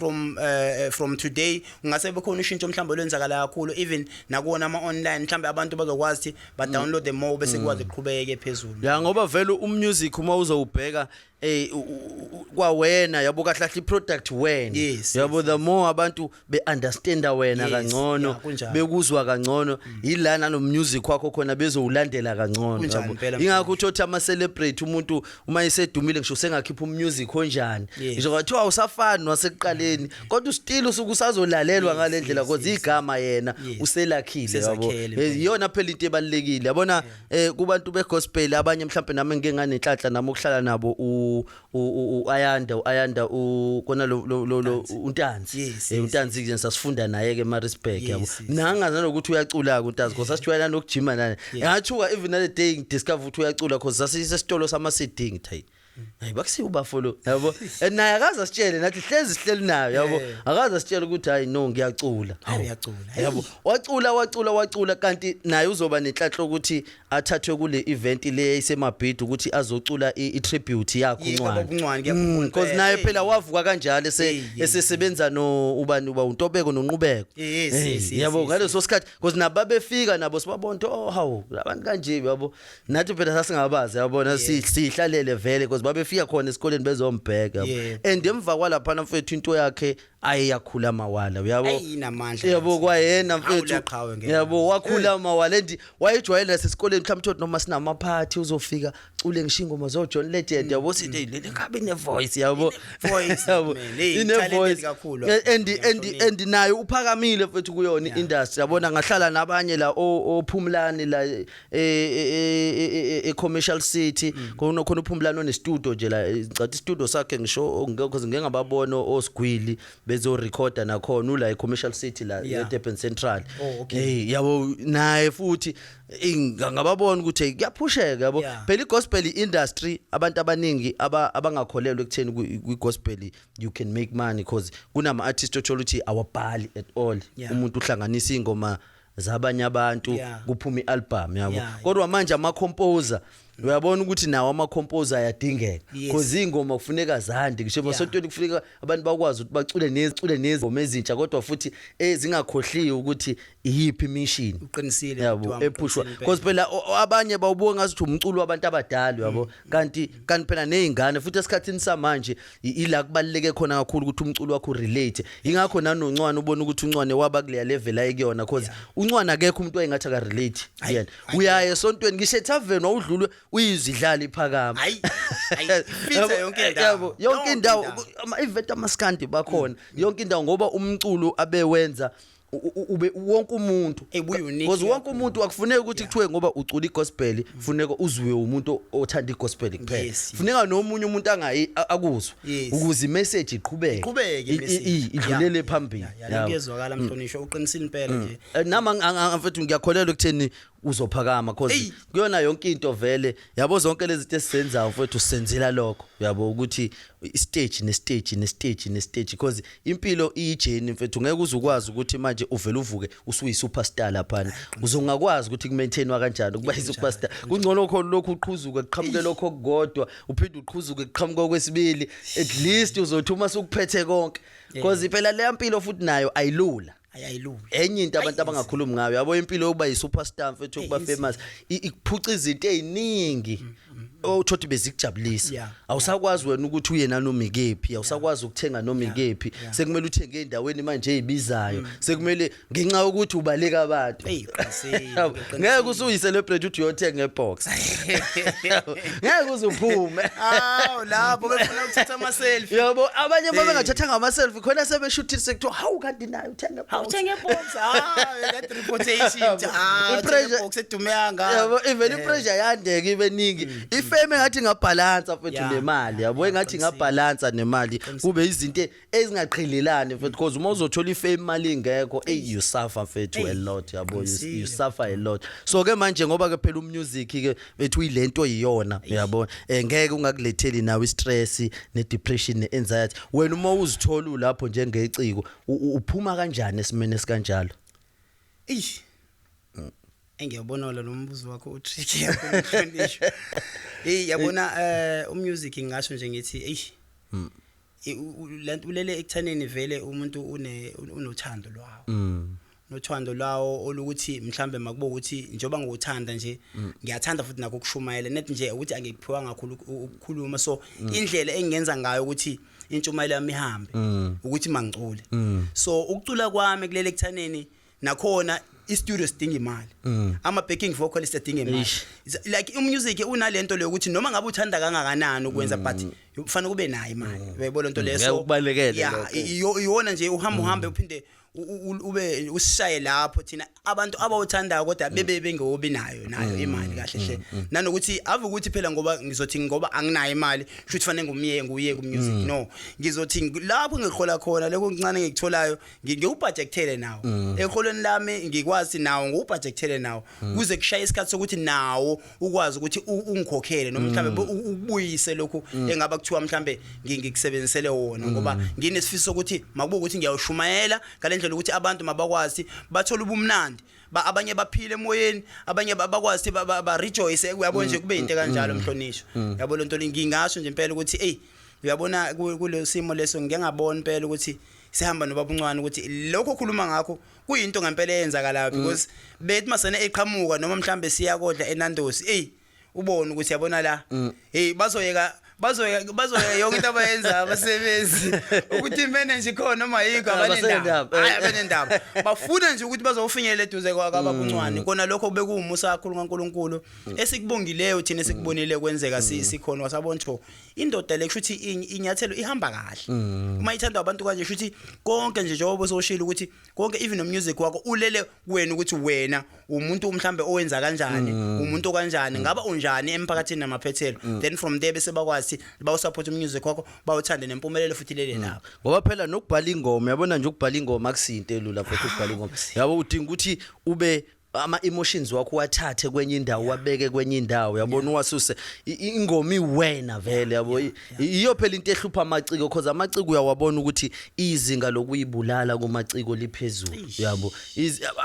from today ungase bekhona ushintsho mhlambe olwenzakala kakhulu, even nakuwona ama online, mhlambe abantu bazokwazi ukuthi ba download more bese kwazi kuqhubeke phezulu. Ya, ngoba vele umusic uma uzowubheka kwawena yabo, kahle kahle iproduct wena, yabo, the more abantu beunderstanda wena kangcono, yeah, kunjalo. bekuzwa kangcono, yilana no music wakho khona bezowulandela kangcono. Kunjalo Yabo. impela. Ingakho uthi ama celebrate, umuntu uma esedumile, ngisho sengakhipha umusic onjani, ngisho kwathiwa awusafani wasekuqaleni, kodwa still usuke usazolalelwa ngale ndlela because igama yena uselakhile, yabo. Usezakhele impela. Iyona phela into ebalekile, yabona, kubantu begospel abanye mhlawumbe nami ngike nganenhlanhla nami ukuhlala nabo, u Ayanda u kona lo uNtanzi. UNtanzi ke sasifunda naye ke eMaritzburg, yabo. Nangazi nanokuthi uyacula ke uNtanzi because sasijwayela nokujima naye. Ngathuka even nale day ngidiscover ukuthi uyacula because sasisesitolo sama CD, ngithi hayi hayi, bakusiya ubafo lo, yabo, and naye akaze asitshele, nathi hlezi sihleli nayo, yabo, akaze asitshele ukuthi hayi no, ngiyacula. Hayi, uyacula. Yabo, wacula wacula wacula, kanti naye uzoba nenhlanhla ukuthi athathwe kule event le esemabhidi ukuthi azocula i-tribute yakhe. Yebo, uNcwane. Baba uNcwane, ngiyakhumbula Because impela. naye phela wavuka kanjalo Hey, hey. esesebenza no ubani, uba uNtobeko noNqubeko. Yabo, ngaleso sikhathi, because nababefika nabo sibabona ukuthi oh hawu, abantu kanje, yabo, nathi phela sasingabazi, yabona, sihlalele vele because babefika khona esikoleni bezombheka, yabo. And emva kwalaphana mfethu, into yakhe ayiyakhula mawala, uyabo. Ayi, inamandla Yabo, yazi. kwayena Hawu, mfethu, liyaqhawe ngeke. yabo, wakhula mawala and wayejwayele nasesikoleni, mhlawumbe uthi noma sinamaphathi uzofika cule ngisho ingoma zo John Legend, yabo, sithi hey, le ngabe ine voice, yabo. Voice, Yabo, man. Hey, ine talented voice kakhulu. And Ngiyahlonipha. and naye uphakamile mfethu kuyona i-industry, yabona. Ngahlala nabanye la ophumlani la e Commercial City, khona khona uphumlani one studio nje la, ngicathi studio sakhe ngisho because ngeke ngababona osigwili bezo recorda nakhona ula e Commercial City la eDurban Central. Oh, okay. Hey, yabo, naye futhi ngababona ukuthi hey, kuyaphusheka, yabo. Phela igospel industry, abantu abaningi abangakholelwa ekutheni kwi-gospel you can make money, because kunama artist othola ukuthi awabhali at all, umuntu uhlanganisa ingoma zabanye abantu, kuphuma ialbum, yabo. Kodwa manje ama composer Uyabona ukuthi nawo ama composer ayadingeka, because ingoma kufuneka zande ngisho emasontweni, kufuneka abantu bakwazi ukuthi bacule nezicule nezingoma ezintsha, kodwa futhi ezingakhohliwe ukuthi iyiphi mission. Uqinisile. Yabo, Bhuti wami, ephushwa uqinisile. Because phela abanye bawubuka ngathi umculo wabantu abadala, yabo, kanti phela nezingane futhi esikhathini samanje ila kubaluleke khona kakhulu ukuthi umculo wakho relate. Ingakho nanoNcwane ubona ukuthi uNcwane waba kuleya level ayikuyona, because uNcwane akekho umuntu oyengathi aka relate yena. Uyaya esontweni, ngisho etavern, wawudlula uyizwe idlala iphakama. Hayi, hayi, ifitha yonke indawo. Yabo, yonke indawo, ama event amaskandi bakhona yonke indawo, ngoba umculo abewenza ube wonke umuntu. Eh, ubu-unique. Because wonke umuntu akufuneki ukuthi kuthiwe ngoba ucula igospel funeka uzwe umuntu othanda igospel kuphela. Funeka nomunye umuntu angayi akuzwe ukuze imessage iqhubeke. Iqhubeke imessage. Idlulele phambili. Ya, kuyezwakala, mhlonishwa, uqinisile impela nje. Nami mfethu ngiyakholelwa ekutheni uzophakama, cause kuyona yonke into vele, yabo, zonke lezi zinto esizenzayo mfethu sisenzela lokho, yabo, ukuthi stage ne stage ne stage ne stage, because impilo iyijeni mfethu. Ngeke uze ukwazi ukuthi manje uvele uvuke usuyi superstar lapha, uzongakwazi ukuthi kumaintainwa kanjani ukuba i superstar. Kungcono khona lokhu uqhuzuka kuqhamuke lokho okukodwa, uphinde uqhuzuke kuqhamuka okwesibili, at least uzothi uma sukuphethe konke, because phela leya mpilo futhi nayo ayilula. Ayayilula. Enye into abantu abangakhulumi ngayo, yabo, impilo yokuba yi-superstar mfethu, yokuba Inzima. famous, ikuphuca izinto ey'ningi othothi bezikujabulisa. Awusakwazi wena ukuthi uye nanoma ikephi, awusakwazi ukuthenga noma ikephi. Sekumele uthenge ey'ndaweni manje ey'bizayo, sekumele ngenxa yokuthi ubaleka abantu. Eyi, uqinisile, Yabo, uqinisile. ngeke usuyi-celebrate uthi uyothenga ebox, ngeke uze uphume. Awu, lapho befuna ukuthatha ama-selfie. Yabo, abanye uma bengathatha ngama-selfie khona sebeshuthile, sekuthiwa, "Hawu, kanti nayo uthenga Hawu, box." uthenge box, ah, that reputation, ah, I-pressure- box edume kangaka. Yabo, even ipressure yandeka ibe ningi. Ifame engathi ingabhalansa mfethu nemali, yabo, engathi ingabhalansa nemali, kube izinto ezingaqhelelani mfethu, because uma uzothola ifame imali ingekho, hey, you suffer mfethu a lot, yabo, you suffer a lot. So ke manje ngoba ke phela umusic ke bethu uyilento iyona, yabo, ngeke ungakuletheli nawe istress ne depression ne anxiety. Wena uma uzithola ulapho njengeciko, uphuma kanjani esimene esikanjalo? Eish. Engiyabona lo mbuzo wakho utricky kakhulu, mhlonishwa. Hey, yabona, umusic ngingasho nje ngithi eish. Lento ulele ekuthaneni vele umuntu unothando lwawo. Nothando lwawo olukuthi mhlambe makubo ukuthi njoba ngiwuthanda nje, ngiyathanda futhi nakho ukushumayela net nje ukuthi angikuphiwa kakhulu ukukhuluma, so indlela engingenza ngayo ukuthi intshumayelo yami ihambe ukuthi mangicule. So ukucula kwami kulele ekuthaneni nakhona i-studio sidinga imali, ama backing vocalist adinga imali. Like umusic unalento leyo ukuthi noma ngabe uthanda kangakanani ukwenza, but kufanele kube nayo imali, uyayibona lento leyo. Ngeke ukubalekele lokho. Iyona nje uhamba uhambe uphinde ube usishaye lapho thina abantu abawuthandayo, kodwa bebe bengewobi nayo imali kahle hle, nanokuthi ave ukuthi phela ngoba ngizothi ngoba anginayo imali shuthi fanele ngumyeke nguye ku music. No, ngizothi lapho ngihola khona lokho kuncane ngikutholayo, ngiwubudgetele nawo eholweni lami, ngikwazi nawo ngiwubudgetele nawo kuze kushaye isikhathi sokuthi nawo ukwazi ukuthi ungikhokhele noma mhlambe ukubuyise lokhu engaba kuthiwa mhlambe ngikusebenzisele wona, ngoba nginesifiso sokuthi makube ukuthi ngiyawushumayela ngalendlela ukuthi abantu mabakwazi bathole ubumnandi, abanye baphile emoyeni, abanye bakwazi ba rejoice, uyabona nje, kube into kanjalo, mhlonishwa, yabo lento le. Ngingasho nje impela ukuthi hey, uyabona kule simo leso ngike ngabona impela ukuthi sihamba nobaba uNcwane, ukuthi lokho okhuluma ngakho kuyinto ngempela eyenzakalayo, because bethi masene eqhamuka noma mhlambe siya kodla eNandos, hey, ubone ukuthi yabona la, hey, bazoyeka yonke into abayenza abasebenzi, ukuthi manager ikhona noma ayikho, abanendaba. Abasenendaba. Hayi, abanendaba, bafuna nje ukuthi bazofinyelela eduze kwababa uNcwane kona. Lokho bekuwumusa kakhulu kaNkuluNkulu esikubongileyo thina esikubonile kwenzeka sikhona, wasabona ukuthi indoda le kusho ukuthi inyathelo ihamba kahle uma ithandwa abantu kanje, kusho ukuthi konke nje njengoba soshilo ukuthi konke, even no music wakho ulele kuwena, ukuthi wena umuntu mhlambe owenza kanjani, umuntu kanjani, ngaba unjani emphakathini namaphethelo, then from there bese bakwazi bawusupport umusic wakho, bawuthande, nempumelelo futhi lele lapho. Ngoba phela nokubhala ingoma, yabona nje, ukubhala ingoma akusinto elula futhi. Ukubhala ingoma, yabo, udinga ukuthi ube Ama emotions wakho wathathe kwenye indawo, wabeke kwenye indawo, yabona, uwasuse. Ingoma iwena vele, yabo. Iyo phela into ehlupha amaciko, because amaciko uyawabona ukuthi izinga lokuyibulala kumaciko liphezulu, yabo.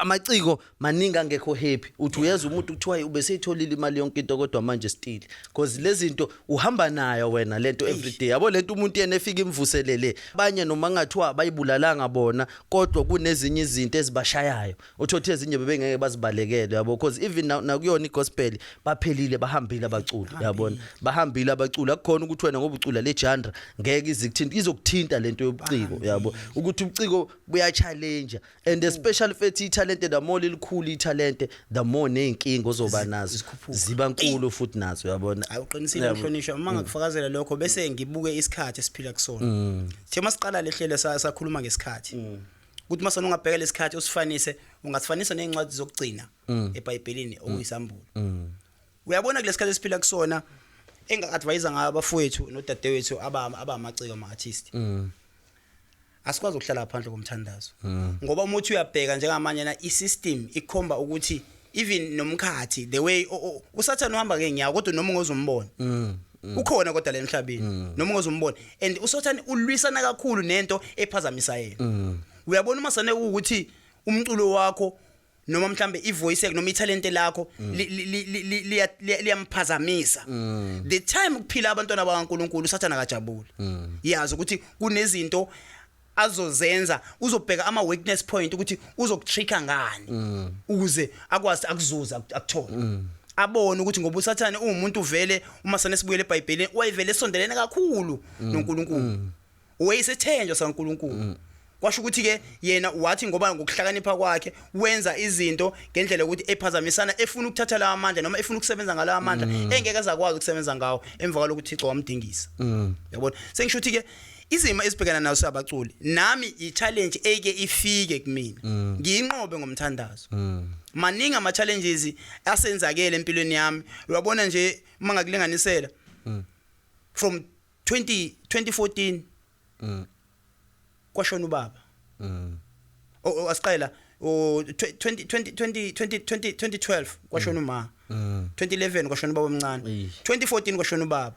Amaciko maningi angekho happy. Uthi uyeza umuntu kuthiwa ubeseyitholile imali, yonke into, kodwa manje still, because lezi zinto uhamba nayo wena lento everyday, yabo. Lento umuntu yena efika imvuselele abanye, noma ngathiwa bayibulalanga bona, kodwa kunezinye izinto ezibashayayo, uthothi ezinye bebengeke bazibalekele, yabo, because even nakuyona igospel baphelile, bahambile abaculi, yabona, bahambile abaculi. Akukhona ukuthi wena ngoba ucula le genre ngeke izikuthinta, izokuthinta lento yobuciko, yabo, ukuthi ubuciko buya-challenge, and especially fethi italent, the more likhulu italent, the more nezinkinga ozoba nazo ziba nkulu futhi nazo, yabona. Hayi, uqinisile. Mhlonishwa, uma ngakufakazela lokho bese ngibuke isikhathi esiphila kusona. Thina masiqala lehlelo sakhuluma ngesikhathi ukuthi masona ungabheka lesikhathi usifanise, ungasifanisa nezincwadi zokugcina eBhayibhelini, okuyisambulo. Uyabona, kulesikhathi esiphila kusona, enga-advise ngayo abafowethu nodadewethu abamaciko, ama-artist, asikwazi ukuhlala phandle komthandazo, ngoba uma uthi uyabheka njengamanje na i-system ikhomba ukuthi even nomkhathi, the way uSathane uhamba ngenyawo, kodwa noma ungozumbona ukhona, kodwa la emhlabeni noma ungozumbona, and uSathane ulwisana kakhulu nento ephazamisa yena. Uyabona, uma sane ukuthi umculo wakho noma mhlambe ivoice yakho noma italente lakho liyamphazamisa, the time kuphila abantwana bakaNkuluNkulu, uSathane akajabuli. Yazi ukuthi kunezinto azozenza, uzobheka ama weakness point ukuthi uzokutricka ngani ukuze akwazi akuzuza, akuthole, abone ukuthi ngoba uSathane uwumuntu vele, uma sane sibuyele eBhayibhelini, wayevele esondelene kakhulu noNkulunkulu, wayesethenjwa saNkulunkulu. Kwasho ukuthi ke yena wathi ngoba ngokuhlakanipha kwakhe wenza izinto ngendlela yokuthi ephazamisana, efuna ukuthatha lawa amandla noma efuna ukusebenza ngalawa amandla engeke azakwazi ukusebenza ngawo. Emva kwalokho uThixo wamdingisa, yabona. Sengisho ukuthi ke izimo ezibhekana nazo sabaculi, nami i-challenge eke ifike kumina ngiyinqobe ngomthandazo. Maningi ama challenges asenzakele empilweni yami. Uyabona nje, uma ngakulinganisela from 20 2014 kwashona ubaba. Oh, asiqela o 20 20 20 20 2012 kwashona uma, 2011 kwashona ubaba omncane, 2014 kwashona ubaba.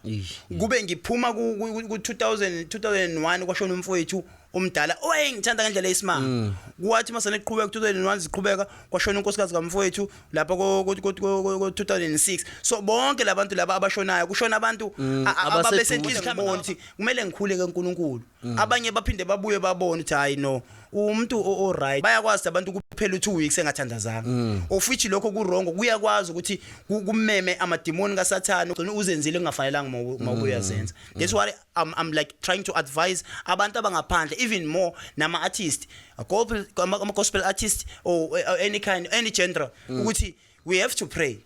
Kube ngiphuma ku 2000 2001 kwashona umfowethu omdala owayengithanda ngendlela eyisimanga. Kwathi masane kuqhubeka 2001 ziqhubeka, kwashona unkosikazi kamfowethu lapha ko 2006. So bonke labantu laba abashonayo, kushona abantu ababesenhliziyo, ngibona ukuthi kumele ngikhuleke kuNkulunkulu. Abanye baphinde babuye babone ukuthi hayi no, umuntu o right, bayakwazi abantu kuphela u2 weeks engathandazanga, of which lokho ku wrong. Kuyakwazi ukuthi kumeme amadimoni kaSathane, ugcine uzenzile kungafanelanga mawubuya zenza. That's why I'm like trying to advise abantu abangaphandle, even more nama artist, gospel, ama gospel artist or any kind, any genre, ukuthi we have to pray.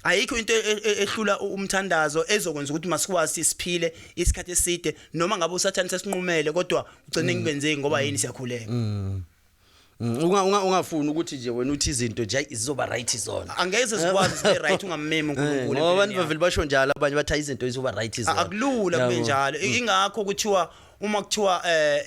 Ayikho into ehlula umthandazo ezokwenza ukuthi masikwazi siphile isikhathi eside, noma ngabe uSathane sesinqumele, kodwa ugcine kungenzeki. Ngoba yini? Siyakhuleka. Ungafuni ukuthi nje wena uthi izinto nje, hayi, zizoba right zona. Angeke sikwazi sibe right ungammemi uNkulunkulu Ngoba abantu empilweni yakho. bavele basho njalo, abanye bathi, "Hayi, izinto zizoba right zona." Akulula kube Yabo. njalo. Ingakho kuthiwa uma kuthiwa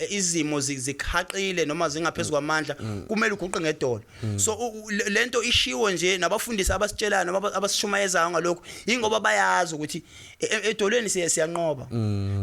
izimo zikhaqile noma zingaphezulu kwamandla, kumele uguqe ngedolo. So lento ishiwo nje nabafundisi abasitshelayo noma abasishumayezayo ngalokho, ingoba bayazi ukuthi edolweni siye siyanqoba.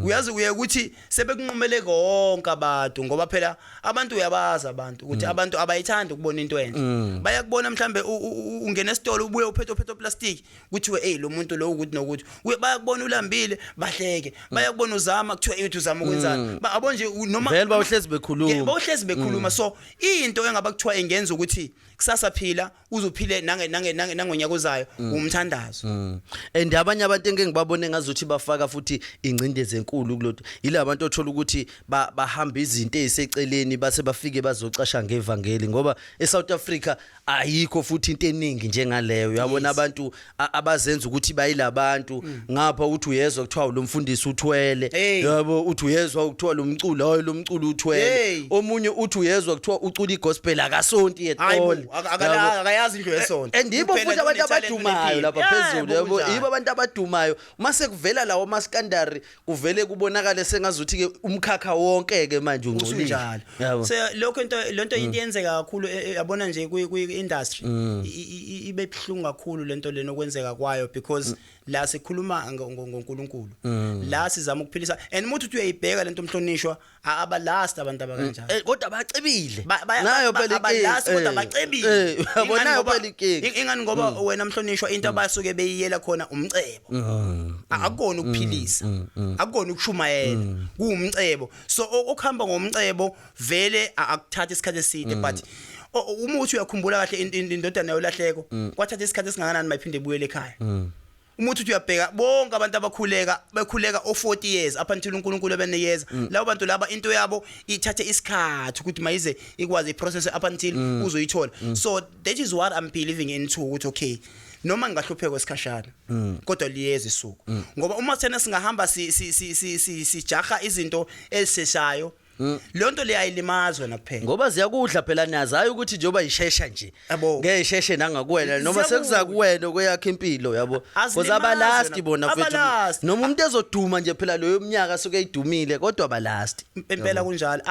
Uyazi, uye ukuthi sebekunqumele konke abantu, ngoba phela abantu, uyabazi abantu ukuthi abantu abayithandi ukubona into enhle. Bayakubona mhlambe ungena esitolo, ubuye uphethe plastic, kuthiwe, "Hey, lo muntu lo ukuthi nokuthi." Bayakubona ulambile, bahleke. Bayakubona uzama, kuthiwe, "Hey, uthi uzama ukwenzani?" Abo nje noma Vele bawuhlezi bekhuluma. Yeah, bawuhlezi bekhuluma. So into engaba kuthiwa ingenza ukuthi kusasa phila uzophile nange nange nange nangonyaka ozayo, umthandazo. And abanye abantu engeke ngibabone ngazuthi bafaka futhi ingcindezi enkulu kulotho, yila bantu othola ukuthi bahamba izinto eziseceleni, base bafike bazocasha ngevangeli, ngoba eSouth Africa ayikho futhi into eningi njengaleyo, uyabona. Abantu abazenza ukuthi bayilabantu ngapha, uthi uyezwa kuthiwa lo mfundisi uthwele. Hey. Yabo, uthi uyezwa. uyezwa kuthiwa lo mculo, hayi lo mculo uthwele. Hey. Omunye uthi uyezwa kuthiwa ucula igospel, akasonti at Hayi bo, all. Yabo. akayazi indlu yesonto. And yibo Kuphela futhi abantu une-talent, abadumayo unephini. lapha phezulu, Yebo, yabo, kunjalo. yibo abantu abadumayo. Mase kuvela lawo maskandari, kuvele kubonakale sengazuthi ke umkhakha wonke ke manje ungcolile. Usunjalo. Yabo. So lokho into lento into yenzeka kakhulu, yabona nje kwi industry ibe buhlungu kakhulu lento leno okwenzeka kwayo, because la sikhuluma ngoNkulunkulu, la sizama ukuphilisa, and umuntu uthi uyayibheka lento, umhlonishwa, abalast abantu abakanjalo. Kodwa bacebile nayo phela inkinga. Abalast kodwa bacebile. Yabo, Ingani nayo ngoba- phela inkinga. Ingani ngoba wena mhlonishwa, into abasuke beyiyela khona umcebo, akukona ukuphilisa, akukona ukushumayela, kuwumcebo. So okuhamba ngomcebo vele akuthatha isikhathi eside, but uma uthi uyakhumbula kahle, indodana yolahleko kwathatha isikhathi esingakanani mayiphinde ibuyele ekhaya? Uma uthi uyabheka bonke abantu abakhuleka, bekhuleka o 40 years up until uNkulunkulu ebenikeza labo bantu laba, into yabo ithathe isikhathi ukuthi mayize ikwazi iprocess up until uzoyithola. So that is what I'm believing into, ukuthi okay, noma ngingahlupheka esikhashana, kodwa liyeza isuku, ngoba uma thina singahamba sijaha izinto ezisheshayo, leyo nto le ayilimazwa wena kuphela. Ngoba ziyakudla phela nazo, hayi ukuthi njengoba ishesha nje Yabo. ngeke isheshe nangakuwena noma Ziyakudla. sekuza kuwena kweyakho impilo, yabo, because Azilimazwe abalasti wena. bona mfethu. Abalasti. Noma umuntu ezoduma nje phela leyo minyaka suke eyidumile, kodwa abalasti. Impela kunjalo.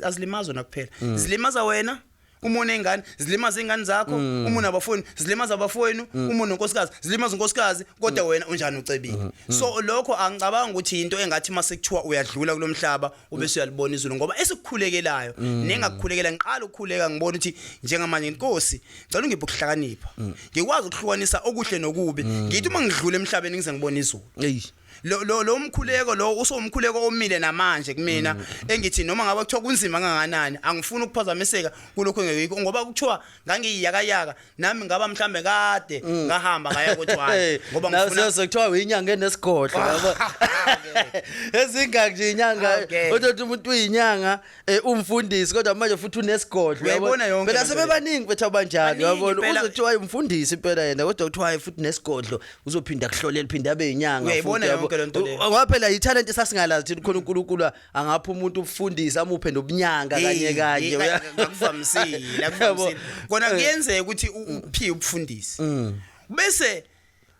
Azilimazwa nakuphela, zilimaza wena uma unengane, zilimaza ingane zakho, uma unabafowenu, zilimaza abafowenu, uma unonkosikazi, zilimaza unkosikazi, kodwa wena unjani? Ucebile. So lokho angicabanga ukuthi into engathi mase kuthiwa uyadlula kulomhlaba ubese uyalibona izulu, ngoba esikukhulekelayo nengakukhulekela, ngiqala ukukhuleka ngibona ukuthi njengamanje, inkosi, ngicela ungiphe ukuhlakanipha, ngikwazi ukuhlukanisa okuhle nokubi, ngithi uma ngidlula emhlabeni ngize ngibone izulu. Hey. Lo mkhuleko lo usowumkhuleko omile namanje kumina, engithi noma ngabe kuthiwa kunzima kangakanani, angifuni ukuphazamiseka kulokho engekho, ngoba kuthiwa ngangiyiyakayaka nami, ngaba mhlambe kade ngahamba ngaya kothwala, ngoba Nawe ngifuna sekuthiwa uyinyanga enesigodlo, yabo, ezingaki nje inyanga. Kodwa umuntu uyinyanga, umfundisi, kodwa manje futhi unesigodlo, yabo. Uyayibona yonke Phela lento le. sebebaningi bethu abanjalo, Baningi yabona. impela. Uze kuthiwa umfundisi impela yena, kodwa kuthiwa hayi, futhi nesigodlo, uzophinda kuhlolela, phinda abe yinyanga Uyayibona futhi, yabo. yonke lento leyo. Ngoba phela i-talent esasingalazi thina, khona uNkulunkulu angapha umuntu ubufundisi, amuphe nobunyanga kanye kanye. Akuvamisile. Yabo. Akuvamisile kona. Kuyenzeka ukuthi uphiwe ubufundisi, bese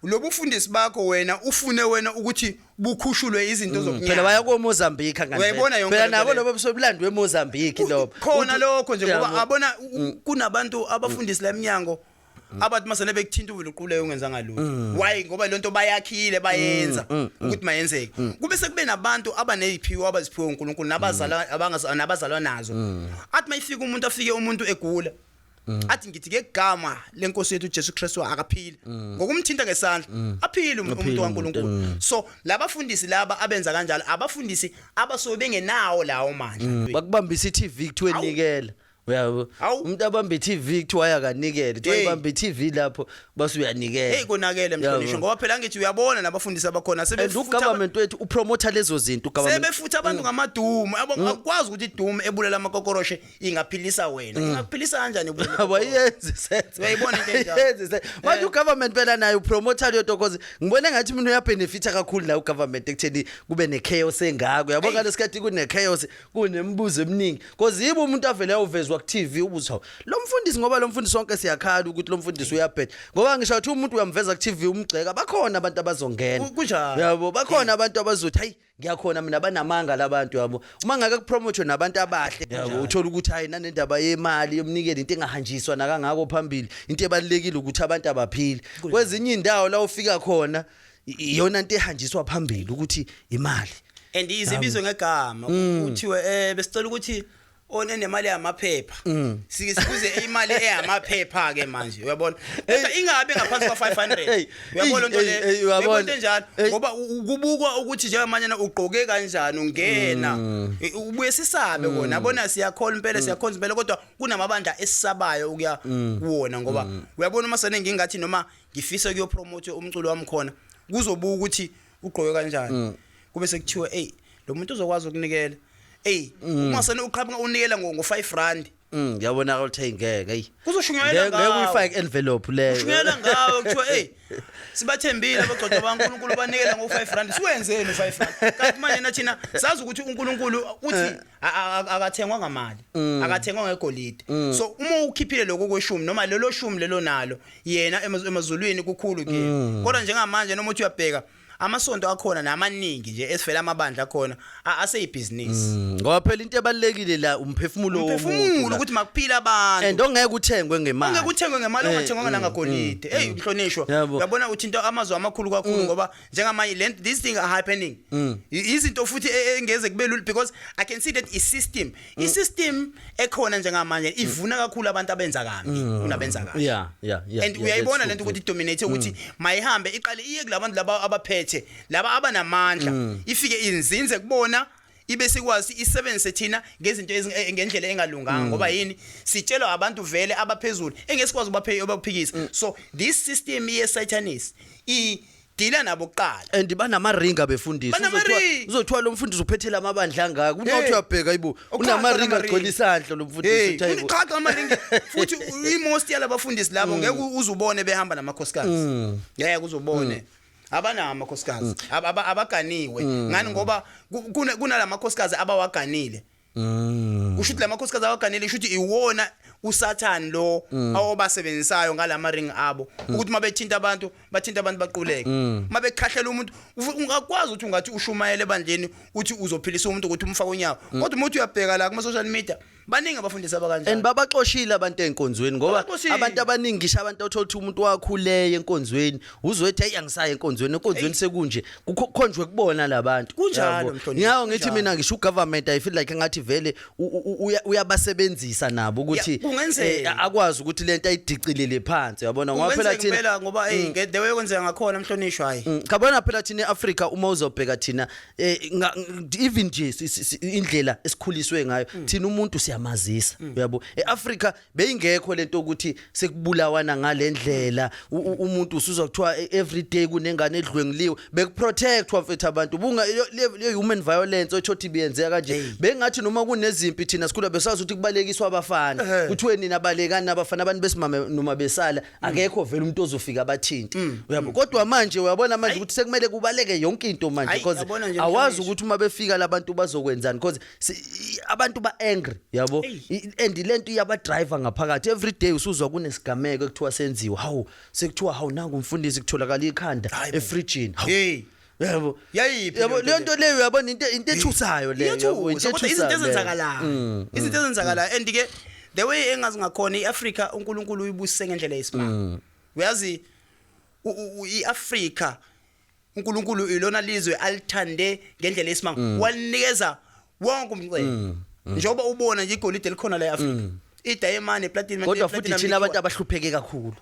lobu fundisi bakho wena ufune wena ukuthi bukhushulwe izinto zokunyanga. Phela baya koMozambique ngani. Uyayibona yonke Phela lento nabo leyo. lobo busobulandwe eMozambique lobo. Khona lokho nje ngoba Yabo. abona kunabantu abafundisi la eminyango abathi masene bekuthinta uvele uquleke ungenzanga lutho. Why? Ngoba lento bayakhile, bayenza ukuthi mayenzeke, kube sekube nabantu abaneziphiwo abaziphiwe uNkulunkulu nabazalwa nabazalwa nazo, athi mayifika umuntu, afike umuntu egula, athi ngithi ngegama lenkosi yethu uJesu Kristu akaphile, ngokumthinta ngesandla aphile umuntu kaNkulunkulu. So labafundisi laba abenza kanjalo, abafundisi abasuke bengenawo lawo mandla. Bakubambisa i-TV kuthiwe Awu. nikela, uyabo. Awu. Umuntu abamba i-TV kuthiwa ayakanikele, kuthiwa Hey. ibamba i-TV lapho base uyanikela. Hey, konakele mhlonishwa, Yabo. ngoba phela ngithi uyabona nabafundisi abakhona And sebefutha ugovernment wethu upromota lezo zinto, ugovernment. Sebefutha abantu ngamadumu, yabo. Akwazi ukuthi idumu ebulala amakokoroshe ingaphilisa wena, ingaphilisa kanjani ebulala amakokoroshe? Abayenzi sense. Uyayibona into enjalo? Ayenzi sense. Manje ugovernment phela naye upromota leyo nto, cause ngibona ngathi mina uyabenefita kakhulu la ugovernment ekutheni kube nechaos engako, yabo. Eyi. Ngalesikhathi kune chaos, kunemibuzo eminingi, cause yibo umuntu avele ayovezwa ku TV ubuthi hawu, lo mfundisi, ngoba lo mfundisi sonke siyakhala ukuthi lo mfundisi uyabheda, ngoba ngisho ukuthi umuntu uyamveza ku TV umgxeka, bakhona abantu abazongena. Kunjalo. Yabo, bakhona abantu abazothi hayi, ngiyakhona mina, banamanga labantu, yabo. Uma ngake kupromote nabantu abahle, yabo, uthola ukuthi hayi, nanendaba yemali yomnikelo into engahanjiswa nakangako phambili, into ebalekile ukuthi abantu abaphili. Kwezinye indawo la ufika khona iyona into ehanjiswa phambili ukuthi imali. And izibizwe ngegama, kuthiwe besicela ukuthi onenemali yamaphepha, sike sikuze imali eyamaphepha ke manje, uyabona, kodwa ingabe ngaphansi kwa 500. Hey, Uyabona into hey, le? hey, uyabona. Uyabona into enjalo? Hey. Ngoba kubukwa ukuthi njengamanje na ugqoke kanjani ungena. Ubuye sisabe kona, yabona, siyakholwa impela, siyakhonza impela, kodwa kunamabandla esisabayo ukuya kuwona, ngoba uyabona uma sene ngingathi noma ngifisa kuyopromote umculo wami khona, kuzobuka ukuthi ugqoke kanjani, kube sekuthiwa hey, lo muntu uzokwazi ukunikela. Ey, uma sene uqhamuka unikela ngo 5 rand. Ngiyabona ukuthi hey ngeke hey. Kuzoshunyayelwa Ngeke ngawe. uyifake envelope leyo. Ushunyayela ngawe kuthiwa hey sibathembile abagcotshwa baNkulunkulu banikela ngo5 rand siwenzeni u5 rand kanti manje na thina sazi ukuthi uNkulunkulu uthi akathengwa ngamali akathengwa ngegolide. So uma ukhiphile lokho kweshumi noma lelo shumi lelo nalo yena emazulwini kukhulu kuye. Kodwa njengamanje noma uthi uyabheka amasonto akhona namaningi nje esivela amabandla akhona aseyibhizinisi. Ngoba phela into ebalekile la umphefumulo womuntu. Umphefumulo ukuthi makuphila abantu. And ongeke uthengwe ngemali. Ongeke uthengwe ngemali, ongathengwa nangagolide. Hey mhlonishwa, uyabona uthi into amazwi amakhulu kakhulu ngoba njengamanje le these things are happening. Izinto futhi engeze kube lula because I can see that i system i system ekhona njengamanje ivuna kakhulu abantu abenza kabi kunabenza kahle. And uyayibona lento ukuthi idominate ukuthi mayihambe iqale iye kulabantu laba abaphethe laba abanamandla ifike inzinze kubona ibe sikwazi isebenzise thina ngezinto ngendlela engalunganga ngoba yini sitshelwa abantu vele abaphezulu engesikwazi ubaphikisa. So this system ye Satanist i deala nabo kuqala. And banamaringa befundisi. Banamaringa. Uzothiwa lo mfundisi uphethele amabandla angaka. Hey. Unothi uyabheka ayibo Uqhaqa unamaringa amaringa. agcwele isandla lo mfundisi Hey, uthi ayibo. uqhaqa amaringi futhi imost yalabafundisi labo ngeke uzubone behamba namakhosikazi. Ngeke uzubone. Abanawo amakhosikazi abaganiwe ngani ngoba kunalamakhosikazi abawaganile. Usho ukuthi lamakhosikazi awaganile usho ukuthi iwona uSathane lo awobasebenzisayo ngalama ring abo ukuthi mabethinta abantu bathinta abantu baquleke mabekhahlela umuntu ungakwazi ukuthi ungathi ushumayele ebandleni uthi uzophilisa umuntu ukuthi umfake unyawo kodwa uma uthi uyabheka la kuma social media baningi abafundisi abakanjalo. And babaxoshile abantu enkonzweni ngoba Babaxoshile. abantu abaningi ngisho abantu othola ukuthi umuntu wakhuleye enkonzweni uzwethi hey angisaye enkonzweni enkonzweni sekunje kukhonjwe kubona labantu. Kunjalo, Yabo. mhlonishwa, Ngiyawo ngithi kunjalo. mina ngisho ugovernment I feel like ngathi vele uyabasebenzisa nabo ukuthi Ya, kungenzeka. akwazi ukuthi lento ayidicilile phansi uyabona ngoba phela Kungenzeka thina impela ngoba hey the way kwenzeka ngakhona mhlonishwa hayi. Kabona phela thina eAfrica uma uzobheka thina even nje indlela esikhuliswe ngayo thina umuntu siyamazisa uyabo. eAfrica beyingekho lento ukuthi sekubulawana ngalendlela umuntu usuzwa kuthiwa every day kunengane edlwenguliwe bekuprotectwa mfethu abantu bunga le human violence othothi biyenzeka kanje Hey. bengathi noma kunezimpi thina sikhula besazi ukuthi kubalekiswa abafana kuthiwe nina balekani nabafana abantu besimame noma besala akekho vele umuntu ozofika abathinte uyabo. Kodwa manje uyabona manje ukuthi sekumele kubaleke yonke into manje Ayi, because yabona nje awazi mhlonishwa. ukuthi uma befika labantu bazokwenzani because abantu ba angry yabo. Eyi. And lento iyaba driver ngaphakathi every day usuzwa kunesigameko ekuthiwa senziwa hawu sekuthiwa hawu nangu umfundisi kutholakala ikhanda Hayi bo. efrijini hawu Hey yabo Yayiphi yabo leyo leyo nto nto leyo uyabona into ethusayo leyo yabo, Iyathusa, into kodwa izinto ethusayo leyo. ezenzakalayo izinto ezenzakalayo and ke the way engazi ngakhona iAfrica uNkulunkulu uyibusise ngendlela yesimanga. Uyazi iAfrica uNkulunkulu ilona lizwe alithande ngendlela yesimanga walinikeza wonke umcebo njengoba ubona nje igolide elikhona la eAfrica idiamond iplatinum. Kodwa futhi thina abantu abahlupheke kakhulu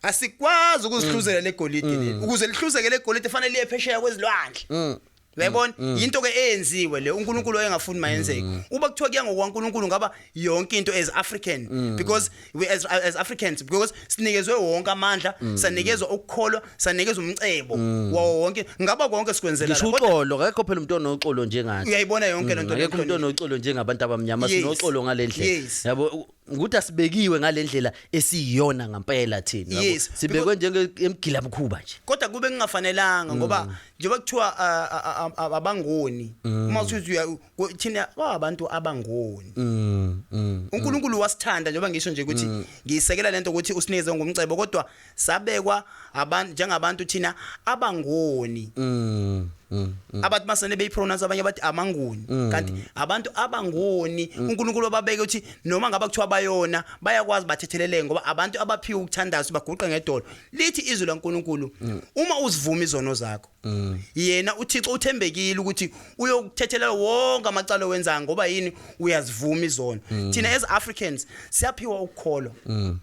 Asikwazi ukuzihluzela legolide leli ukuze lihluzeke legolide fanele liye phesheya kwezilwandle uyayibona into ke eyenziwe le uNkulunkulu wayengafuni mayenzeke uba kuthiwa kuya ngokwaNkulunkulu ngaba yonke into as African because we as Africans because sinikezwe wonke amandla sanikezwa ukukholwa sanikezwa umcebo wawo wonke ngaba konke sikwenzela ngisho la. Kodwa uxolo akekho phela umuntu onoxolo njengathi. Uyayibona yonke lento Akekho umuntu onoxolo njengabantu abamnyama sinoxolo ngalendlela yabo ukuthi asibekiwe ngalendlela esiyiyona ngempela thina yabo Yes, sibekwe njenge emgila mkhuba nje. Kodwa kube kungafanelanga ngoba njengoba kuthiwa abangoni uma uthi thina abantu abangoni uNkulunkulu wasithanda njengoba ngisho nje ukuthi ngiyisekela lento ukuthi usinikeze ngomcebo kodwa sabekwa abantu njengabantu thina abangoni abathi masene beyipronounce abanye bathi amanguni kanti abantu abangoni uNkulunkulu wababeke ukuthi noma ngaba kuthiwa bayona bayakwazi bathetheleleke ngoba abantu abaphiwe ukuthandaza baguqe ngedolo lithi izwi laNkulunkulu uma uzivuma izono zakho yena uThixo uthembekile ukuthi uyokuthethelela wonke amacala owenzayo ngoba yini uyazivuma izono. Thina as Africans siyaphiwa ukukholwa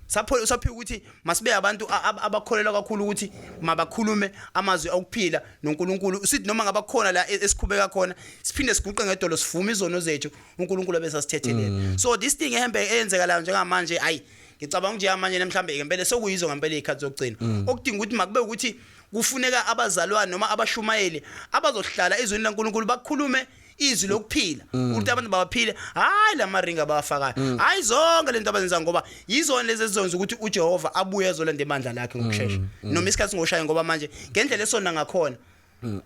saphiwa saphiwa ukuthi masibe abantu abakholelwa kakhulu ukuthi mabakhulume amazwi okuphila noNkulunkulu sithi noma ngabakhona la esikhubeka khona siphinde siguqe ngedolo sivume izono zethu uNkulunkulu bese asithethelele. So this thing ehambe eyenzeka la njengamanje ayi ngicabanga nje manje mhlambe ngempela sekuyizo ngempela izikhathi zokugcina okudinga ukuthi makube ukuthi kufuneka abazalwane noma abashumayeli abazohlala ezweni laNkulunkulu bakhulume Izwi lokuphila ukuthi abantu bawaphile, hayi lamaringi abawafakayo, hayi zonke lento abazenza, ngoba yizona lezi ezizonza ukuthi uJehova abuye ezolanda ibandla lakhe ngokushesha noma isikhathi ngoshaya, ngoba manje ngendlela esona ngakhona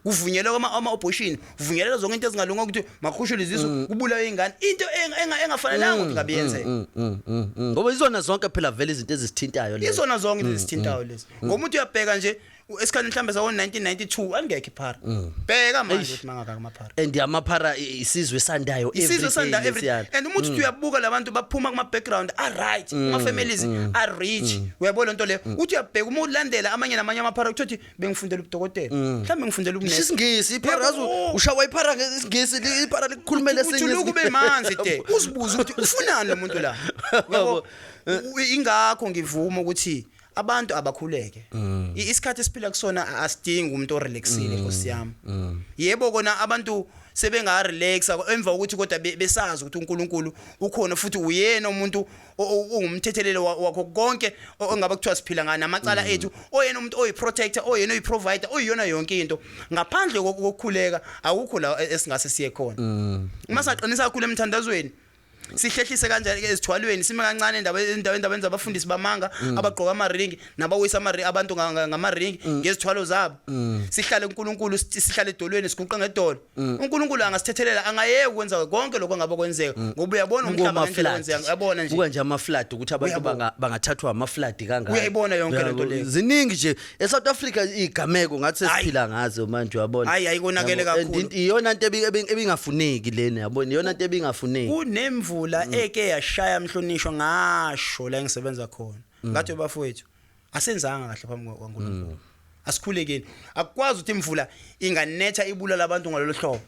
kuvunyelwe ama-abortion, kuvunyelwe zonke into ezingalunga, ukuthi makhushulwe izisu, kubulawe ingane, into engafanelanga ukuthi ngabe yenzeka. Ngoba izona zonke phela vele izinto ezisithintayo lezo. Izona zonke into ezisithintayo lezi, ngoba umuntu uyabheka nje esikhathini mhlambe sawo 1992 angekho iphara, bheka manje ukuthi mangaka amaphara. And amaphara isizwe sandayo. Isizwe sanda every lesiyana. And umuntu uthi uyabuka labantu baphuma kuma background a right, kuma families a rich, uyabona lento leyo. Uthi uyabheka uma ulandela amanye namanye amaphara, uthi bengifundela ubudokotela, mhlawumbe ngifundela Ngisho ubunesi. isiNgisi iphara yazi. Yebo. Ushawa iphara ngesingisi, iphara likukhulumela esinye. Uthi kube manzi de uzibuze ukuthi ufunani lo muntu la, uyabo. Ingakho ngivuma ukuthi abantu abakhuleke. Isikhathi esiphila kusona asidingi umuntu orelaxile, nkosi yami. Yebo kona abantu sebenga relaxa emva kokuthi, kodwa besazi ukuthi uNkulunkulu ukhona futhi uyena umuntu ungumthethelelo wakho konke ongaba kuthiwa siphila ngana namacala ethu, oyena umuntu oyiprotector, oyena oyiprovider, oyiyona yonke into. Ngaphandle kokukhuleka akukho la esingase siye khona. Uma saqinisa kakhulu emthandazweni, sihlehlise kanjani ke ezithwalweni, sime kancane endaweni zabafundisi bamanga abagqoka amaringi nabawisa amaringi abantu ngamaringi ngezithwalo zabo, sihlale kuNkulunkulu, sihlale edolweni, siguqe ngedolo, uNkulunkulu angasithethelela, angayeke ukwenza konke lokho angabe kwenzeka, ngoba uyabona umhlaba ngendlela wenzeka, uyabona nje. Buka nje ama-flood, ukuthi abantu Uyabona. Bangathathwa ama-flood kangaka. Uyayibona yonke Uyabo, lento leyo. Ziningi nje eSouth Africa igameko ngathi Hayi. sesiphila ngazo manje, uyabona. Hayi, hayi, konakele Yabo, and kakhulu. iyona nto ebingafuneki lena, yabona, iyona nto ebingafuneki. Kunemvula eke yashaya, mhlonishwa, ngasho la engisebenza khona, ngathi bafowethu asenzanga kahle phambi kwaNkulunkulu, asikhulekeni. Akukwazi ukuthi imvula inganetha ibulala abantu ngalolu hlobo.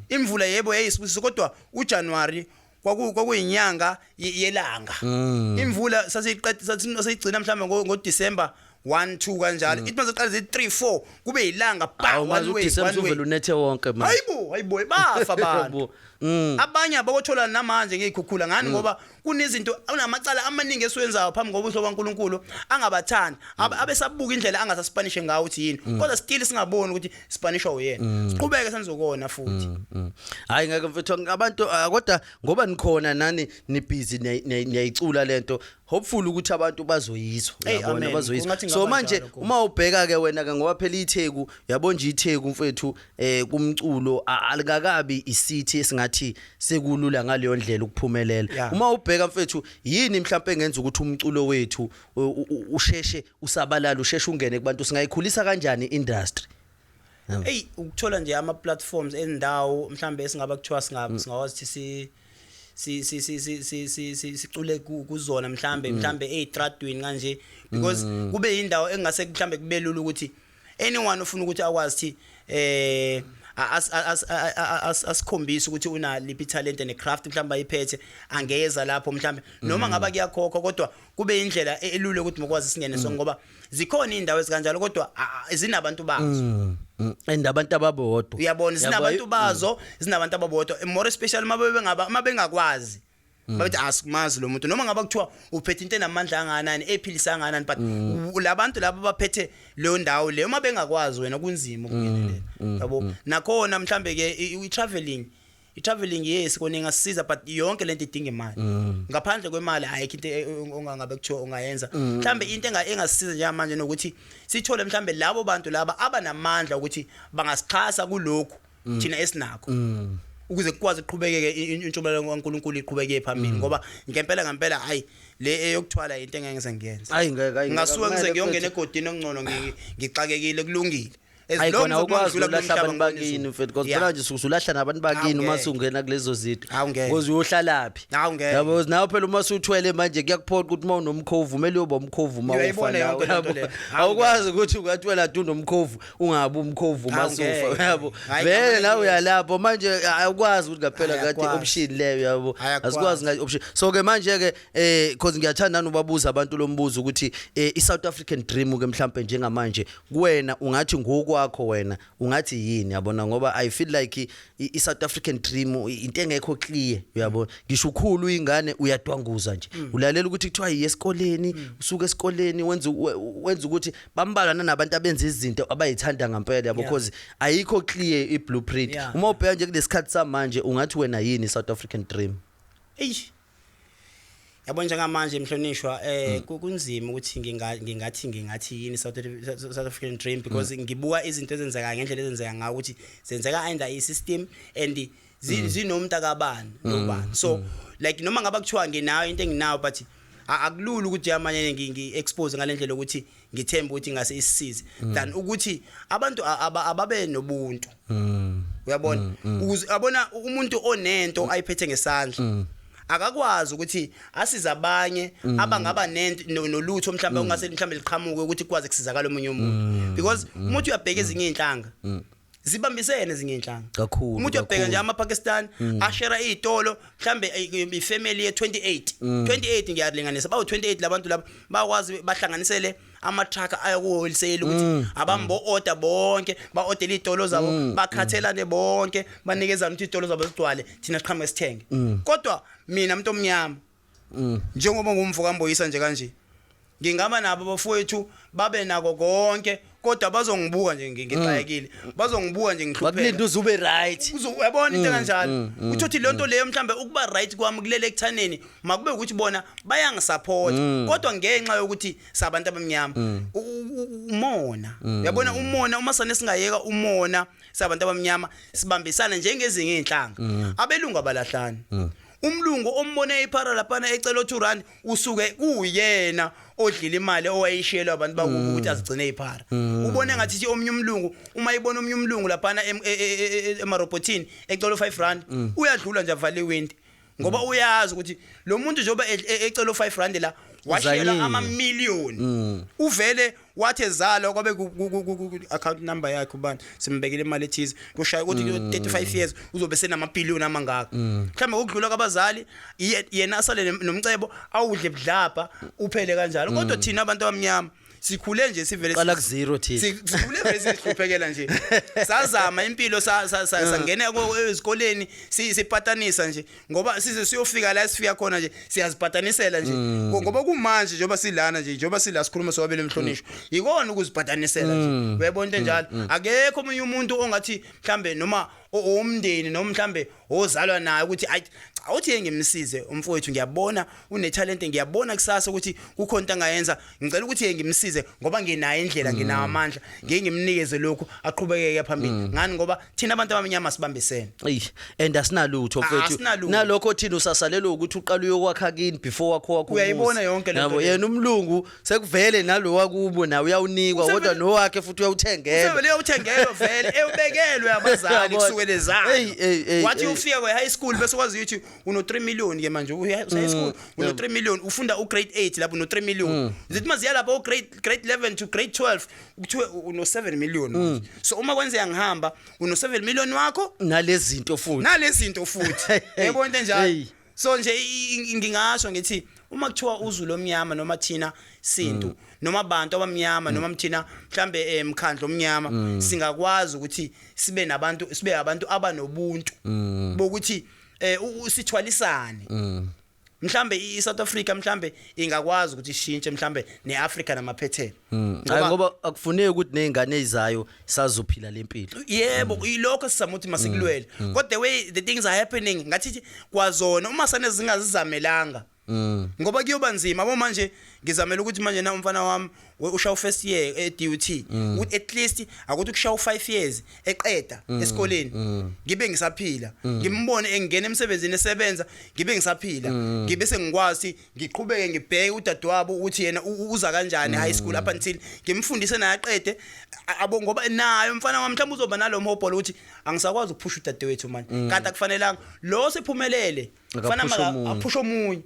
Imvula yebo yayisibusiso, kodwa uJanuary kwakuyinyanga yelanga. Imvula sasiyiqeda, sasiyigcina mhlawumbe ngoDecember 1 2 kanjalo, ithi mase qala zi 3 4 kube yilanga pa Awu manje one way uDecember one way. uvele unethe wonke manje. Hayibo, hayibo, bafa abantu. Yabo. Abanye abakothola namanje ngeyikhukhula ngani, ngoba kunezinto, kunamacala amaningi esiwenzayo phambi kobuso kaNkuluNkulu angabathandi. Abesabuka indlela angasasipanishe ngawo ukuthi yini, kodwa still singaboni ukuthi sipanishwa uyena, siqhubeke senzokona futhi. Hayi ngeke mfethu, abantu kodwa ngoba nikhona nani, ni busy, niyayicula lento, hopefully ukuthi abantu bazoyizwa. Hey, Uyabona, amen. bazoyizwa. Kungathi So ngaba manje njalo, Nkosi. uma ubheka ke wena ke, ngoba phela iTheku, yabo nje iTheku mfethu, kumculo alikakabi isithi esingathi sekulula ngaleyo ndlela ukuphumelela. Uma ubheka mfethu, yini mhlawumbe engenza ukuthi umculo wethu usheshe usabalala, usheshe ungene kubantu? Singayikhulisa kanjani industry? Hey, ukuthola nje ama platforms endawo mhlambe esingaba kuthiwa singawazi ukuthi si si si si si si si si sicule kuzona, mhlambe ezitradweni kanje, because kube indawo engase mhlambe kube lula ukuthi anyone ufuna ukuthi akwazi ukuthi asikhombise ukuthi unaliphi talent necraft mhlambe ayiphethe, angeza lapho mhlambe, noma ngaba kuyakhokhwa, kodwa kube indlela elula ukuthi mokwazi singene sonke, ngoba zikhona indawo ezikanjalo, kodwa zinabantu bazo. And abantu ababodwa. Uyabona, Yabo, zinabantu bazo, zinabantu ababodwa, more especially uma bengaba uma bengakwazi, bathi asikumazi lo muntu, noma ngaba kuthiwa uphethe into enamandla anganani, ephilisa kanganani, but labantu laba baphethe leyo ndawo leyo, uma bengakwazi wena kunzima ukungenelela, yabo. Nakhona mhlambe ke i-traveling, yes, kona ingasiza, but yonke lento idinga imali. Ngaphandle kwemali ayikho into ongangabe kuthiwa ungayenza. Mhlambe into engasisiza njengamanje nokuthi sithole mhlambe labo bantu laba abanamandla ukuthi bangasixhasa kulokhu thina esinakho, ukuze kukwazi ukuqhubekeke intshumayelo kaNkuluNkulu iqhubeke phambili, ngoba ngempela ngempela hayi, le eyokuthwala into engeke ngize ngiyenze. Hayi ngeke, hayi ngeke, Ngasuka ngize akumele ngiyongena mfethu. egodini ongcono, ngixakekile, kulungile. As Hayi long khona as ukwazi ngidlula ulahla kulo abantu mhlaba bakini ngibona mfethu, because izulu. phela nje usulahla nabantu bakini uma Awungeke. usungena kulezo zinto. Awungeke. Because uyohlalaphi? Awungeke. Yabo, nawe phela uma usuthwele manje kuyakuphoqa ukuthi uma unomkhovu kumele uyoba umkhovu uma ufa Uyayibona nawe, yonke lento yabo. leyo. Awukwazi ukuthi ungathwela du nomkhovu, ungabi umkhovu uma usufa, Awungeke. yabo. Hayi, Vele ngabona nawe nje. uyalapho manje, awukwazi ukuthi ngaphela Hayi, kade akwazi. option leyo, yabo. Hayi, akwazi. Asikwazi nga option. So ke manje ke because ngiyathanda nobabuza abantu lombuzo ukuthi i South African Dream ke mhlambe njengamanje kuwena ungathi ngokwakho Ngokwakho wena ungathi yini, yabona, ngoba I feel like i South African dream into engekho clear, uyabona. Ngisho ukhulu ingane uyadwanguza nje, ulalela ukuthi kuthiwa yiye esikoleni, usuka esikoleni wenza ukuthi bambalwa nabantu abenza izinto abayithanda ngempela, yabo, because ayikho clear i blueprint. Uma ubheka nje kulesikhathi samanje, ungathi wena yini South African dream? Eish, yabo, njengamanje mhlonishwa, kunzima ukuthi ngingathi yini South African dream, because ngibuka izinto ezenzeka ngendlela ezenzeka ngayo, ukuthi zenzeka under i system and zinomuntu akabani nobani. So like noma ngaba kuthiwa nginayo into enginayo, but akulula ukuthi amanye ngi expose ngalendlela ukuthi ngithemba ukuthi ngase isisize than ukuthi abantu ababe nobuntu, uyabona, ukuze abona umuntu onento ayiphethe ngesandla akakwazi ukuthi asize abanye abangaba nento nolutho mhlawumbe ongase mhlawumbe liqhamuke ukuthi kwazi kusizakala omunye umuntu, because umuntu uyabheka ezinye inhlanga zibambisene, ezinye inhlanga. Kakhulu. Umuntu uyabheka nje ama-Pakistan ashera izitolo, mhlambe ifamily ye-28, 28 ngiyalinganisa, bawu 28 labantu laba, bakwazi bahlanganisele ama-truck aya ku-wholesale ukuthi abambo order bonke, ba-ordele izitolo zabo, bakhathelane bonke, banikezane ukuthi izitolo zabo zigcwale, thina siqhamuke sithenge. Kodwa mina umuntu omnyama, njengoba ngumfo kaMboyisa nje kanje, ngingaba nabo bafowethu babe nako konke, kodwa bazongibuka nje ngixakekile, bazongibuka nje ngihlupheka. Bakulinda uze ube right. Uyabona into kanjalo, uthi leyo nto leyo mhlambe ukuba right kwami kulele ekuthaneni makube ukuthi bona bayangisupport, kodwa ngenxa yokuthi sabantu abamnyama, umona, uyabona, umona, uma sane singayeka umona sabantu abamnyama, sibambisane njengezinye inhlanga. Abelungu abalahlani. Umlungu ombone iphara laphana ecela 2 rand, usuke kuyena odlila imali owayishiyelwa abantu bakubo ukuthi azigcine iphara. Ubone ngathi thi omunye umlungu uma ibona omunye umlungu laphana emarobotini ecela 5 rand, uyadlula nje avale iwindi, ngoba uyazi ukuthi lo muntu njengoba ecela 5 rand la, washiyela Uzanyiwe. ama million. Uvele wathi ezalwa kwabe account number yakhe ubani simbekele imali ethize, kushaya ukuthi 35 years uzobe senamabhiliyoni amangaka. Mhlawumbe ukudlula kwabazali, yena asale nomcebo awudle budlabha, uphele kanjalo. Kodwa thina abantu abamnyama sikhule nje sivele Qala ku zero thina. Sikhule vele sihluphekela nje, sazama impilo, sangena ezikoleni, sipatanisa nje ngoba size siyofika la esifika khona nje, siyazipatanisela nje. Ngoba kumanje njengoba silana nje, njengoba sila sikhuluma sobabili emhlonishwa, ikona ukuzipatanisela nje, uyabona into enjalo. Akekho omunye umuntu ongathi mhlambe noma owomndeni noma mhlambe ozalwa naye ukuthi ayi cha, uthi ngimsize umfowethu, ngiyabona unetalent, ngiyabona kusasa ukuthi kukhona into angayenza, ngicela ukuthi ngimsize ngoba nginayo indlela, nginawo amandla, ngeke ngimnikeze lokhu aqhubekeke phambili ngani, ngoba thina abantu abamnyama sibambisene. Eyi, and asinalutho mfethu. Asinalutho. Nalokho thina usasalelwe ukuthi uqala uyokwakha kini before wakho Uyayibona umuzi. yonke lento Yabo, leyo. yena umlungu sekuvele nalo wakubo nawe uyawunikwa, kodwa nowakhe futhi uyawuthengela. Usevele uyawuthengelwa vele, ewubekelwe abazali Yabona. kusukela ezalo. Eyi, eyi, eyi, Wathi eyi. ufika kwe high school bese kwazi ukuthi uno 3 million ke manje, uya high school uno 3 million, ufunda u grade 8 lapho uno 3 million. Zithi maziya lapho u grade 11 to grade 12 kuthiwe uno 7 million manje. So uma kwenzeka ngihamba, uno 7 million wakho Nalezi zinto futhi. nalezi zinto futhi, yebo, into enjalo. Hey. So nje ngingasho ngithi uma kuthiwa uZulu omnyama noma thina sintu noma abantu abamnyama noma thina mhlambe emkhandlo omnyama, singakwazi ukuthi sibe nabantu, sibe abantu abanobuntu bokuthi sithwalisane, mhlambe iSouth Africa mhlambe ingakwazi ukuthi ishintshe, mhlambe neAfrica namaphethelo. Hayi, ngoba akufuneki ukuthi nezingane ezizayo sazophila lempilo. Yebo, ilokho sizama ukuthi masikulwele, kodwa the way the things are happening ngathi kwazona uma sane zingazizamelanga, ngoba kuyoba nzima yabo. Manje ngizamela ukuthi manje na umfana wami ushaya first year e-DUT, ukuthi at least akuthi kushaya u5 years eqeda esikoleni ngibe ngisaphila, ngimbone engena emsebenzini esebenza, ngibe ngisaphila, ngibe sengikwazi ngiqhubeke ngibheke udadewabo ukuthi yena uza kanjani high school up until ngimfundise naye aqede abo, ngoba naye umfana wami mhlawumbe uzoba nalo mhobholo ukuthi angisakwazi ukuphusha udadewethu manje, kanti akufanelanga lo sephumelele kufana Akaphushe omunye. aphushe omunye,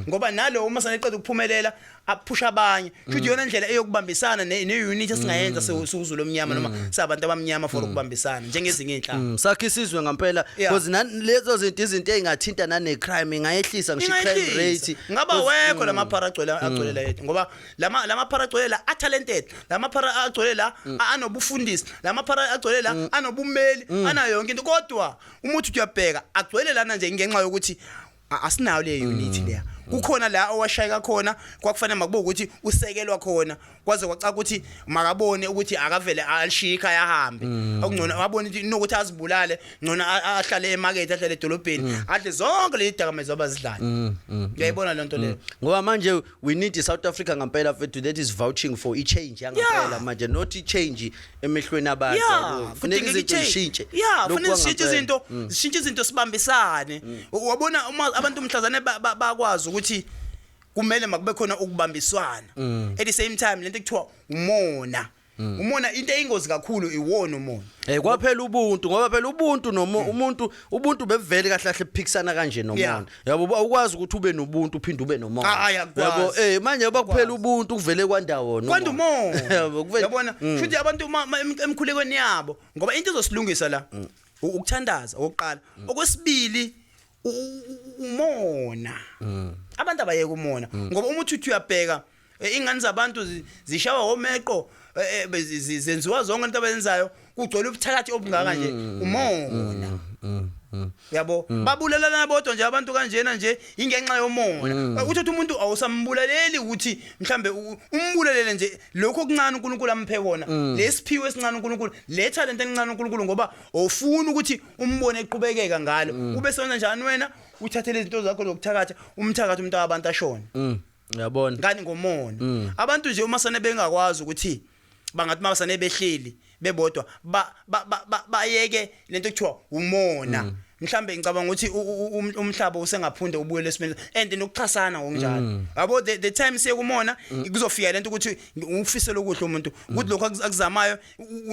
ngoba nalo uma saneqeda ukuphumelela aphusha abanye, futhi iyona ndlela. yokubambisana ne-unit esingayenza siwuzulu omnyama noma sabantu abamnyama for ukubambisana njengezinye iy'nhlanga. Sakhe isizwe ngampela, because lezo zinto, izinto ey'ngathinta nane-crime, ingayehlisa ngisho i-crime Ingayehlisa. rate. Ngaba wekho lamaphara agcwele la yethu, ngoba lamaphara agcwele la a-talented, lamaphara agcwele la anobufundisi, lamaphara agcwele la anobumeli, anayo yonke into, kodwa uma uthi uyabheka agcwele lana nje ngenxa yokuthi asinayo le unity leya. Kukhona la owashayeka khona, kwakufanele makube ukuthi usekelwa khona, kwaze kwacaca ukuthi makabone ukuthi akavele alishiye ikhaya ahambe, okungcono wabona ukuthi nokuthi azibulale, ngcono ahlale emakethe, ahlale edolobheni, adle zonke lezi dakamizwa abazidlayo. Uyayibona le nto leyo? Ngoba manje we need i-South Africa ngampela, fethu, that is vouching for i-change yangampela manje, not i-change emehlweni abantu. Yabo. Kufuneka Kudingeka izinto i-change. zishintshe. Lokhu Kufanele zishintshe kwangampela. izinto, zishintshe izinto, sibambisane. Wabona uma abantu mhlazane bakwazi ukuthi kumele makube khona ukubambiswana, at the same time lento ekuthiwa umona, umona into eyingozi kakhulu, iwona umona. Kwaphela ubuntu, ngoba phela ubuntu noma umuntu, ubuntu bevele kahle kahle buphikisana kanje nomona. Yabo, ukwazi ukuthi ube nobuntu uphinde ube nomona. Ah, ayakwazi. Yabo, manje ngoba kuphela ubuntu kuvele kwandawo nomona. Kwanda umona. Yabo, kuvele. Yabona, futhi abantu emkhulekweni yabo, ngoba into ezosilungisa la ukuthandaza okokuqala, okwesibili umona. Abantu abayeke umona, ngoba uma uthi uyabheka ingane zabantu zishawa omeqo, zenziwa zonke into abayenzayo, kugcwele ubuthakathi obungaka nje, umona. Yabo, babulalana bodwa nje abantu kanjena nje ingenxa yomona. Uthi umuntu awusambulaleli ukuthi mhlambe umbulalele nje lokho okuncane uNkulunkulu amphe kona, lesiphiwe esincane uNkulunkulu, le talent encane uNkulunkulu, ngoba awufuni ukuthi umbone eqhubekeka ngalo, ube senza njani wena? Uthathe lezi zinto zakho zokuthakatha, umthakatha umuntu abantu ashone. Uyabona. Ngani? Ngomona. Abantu nje uma sane bengakwazi ukuthi bangathi mabasane behleli bebodwa bayeke lento ekuthiwa umona, mhlambe ngicabanga ukuthi umhlaba usengaphunde ubuyele esimeni and nokuxhasana ngokunjalo. Yabo, the time siye kumona, kuzofika lento ukuthi ufisele okuhle umuntu, ukuthi lokho akuzamayo,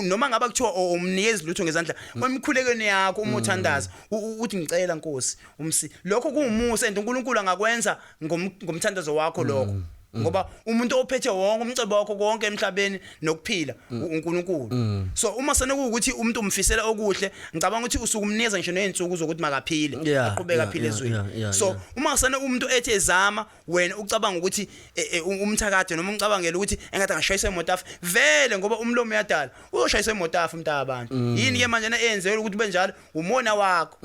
noma ngaba kuthiwa umnikezi lutho ngezandla, emkhulekweni yakho uma uthandaza uthi, "Ngicela Nkosi umsi," lokho kuwumusa and uNkulunkulu angakwenza ngomthandazo wakho lokho, ngoba umuntu ophethe wonke umcebo wakho konke emhlabeni nokuphila uNkulunkulu. So uma senokuwukuthi umuntu umfisela okuhle, ngicabanga ukuthi usukumnikeza ngisho nezinsuku zokuthi makaphile, aqhubeke aphile ezweni. So uma sene umuntu ethi ezama, wena ucabanga ukuthi umthakathe noma umcabangela ukuthi engathi angashayisa imoto afe vele, ngoba umlomo uyadala, uyoshayisa imoto afe umuntu abantu. Yini ke manje na eyenzelwe ukuthi benjalo? Umona wakho.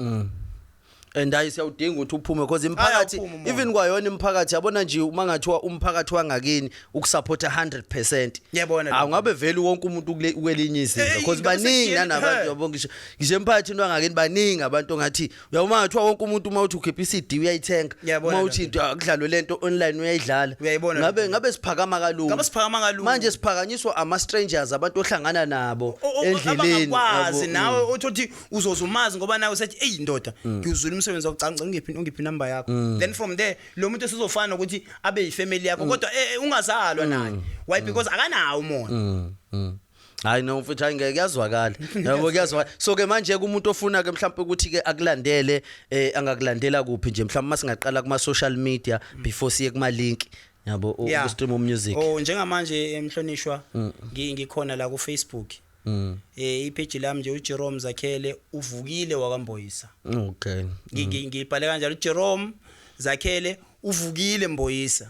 And hayi, siyawudinga ukuthi uphume, because imiphakathi, Ayawuphuma umoya. even kwayona imiphakathi, yabona nje uma ngathiwa umphakathi wangakini ukusupporta 100%, Ngiyabona lokho. awungabe vele wonke umuntu kwelinye izinga, because ngabe baningi nanabantu, yabo, ngisho emphakathini wangakini baningi abantu ongathi uyabona ngathiwa wonke umuntu uma uthi ukhipha i-CD uyayithenga, Ngiyabona uma lokho. uthi into akudlalwe lento online uyayidlala, Uyayibona ngabe lokho. ngabe siphakama kalula. Ngabe siphakama kalula. Manje siphakanyiswa ama strangers, abantu ohlangana nabo endleleni, abangakwazi yabo. Nawe uthi uzozumazi, ngoba nawe usethi, "Eyi ndoda, ngiyuzula umsebenzi wakho, cha, ungiphi inamba yakho?" Then from there lo muntu esizofana ukuthi abe yifamily yakho, kodwa ungazalwa naye. Why? Because akanawo umona. Hayi no mfethu, hayi ngeke, kuyazwakala, yabo, kuyazwakala. So ke manje kumuntu ofuna ke mhlawumbe ukuthi ke akulandele, angakulandela kuphi nje mhlawumbe, masingaqala kuma social media before siye kuma link, yabo, ku stream music? Oh, njengamanje emhlonishwa, ngikhona la ku Facebook. Ipage lami nje uJerome Zakhele uvukile wakaMboyisa. Ngibhale kanjalo, uJerome Zakhele uvukile Mboyisa.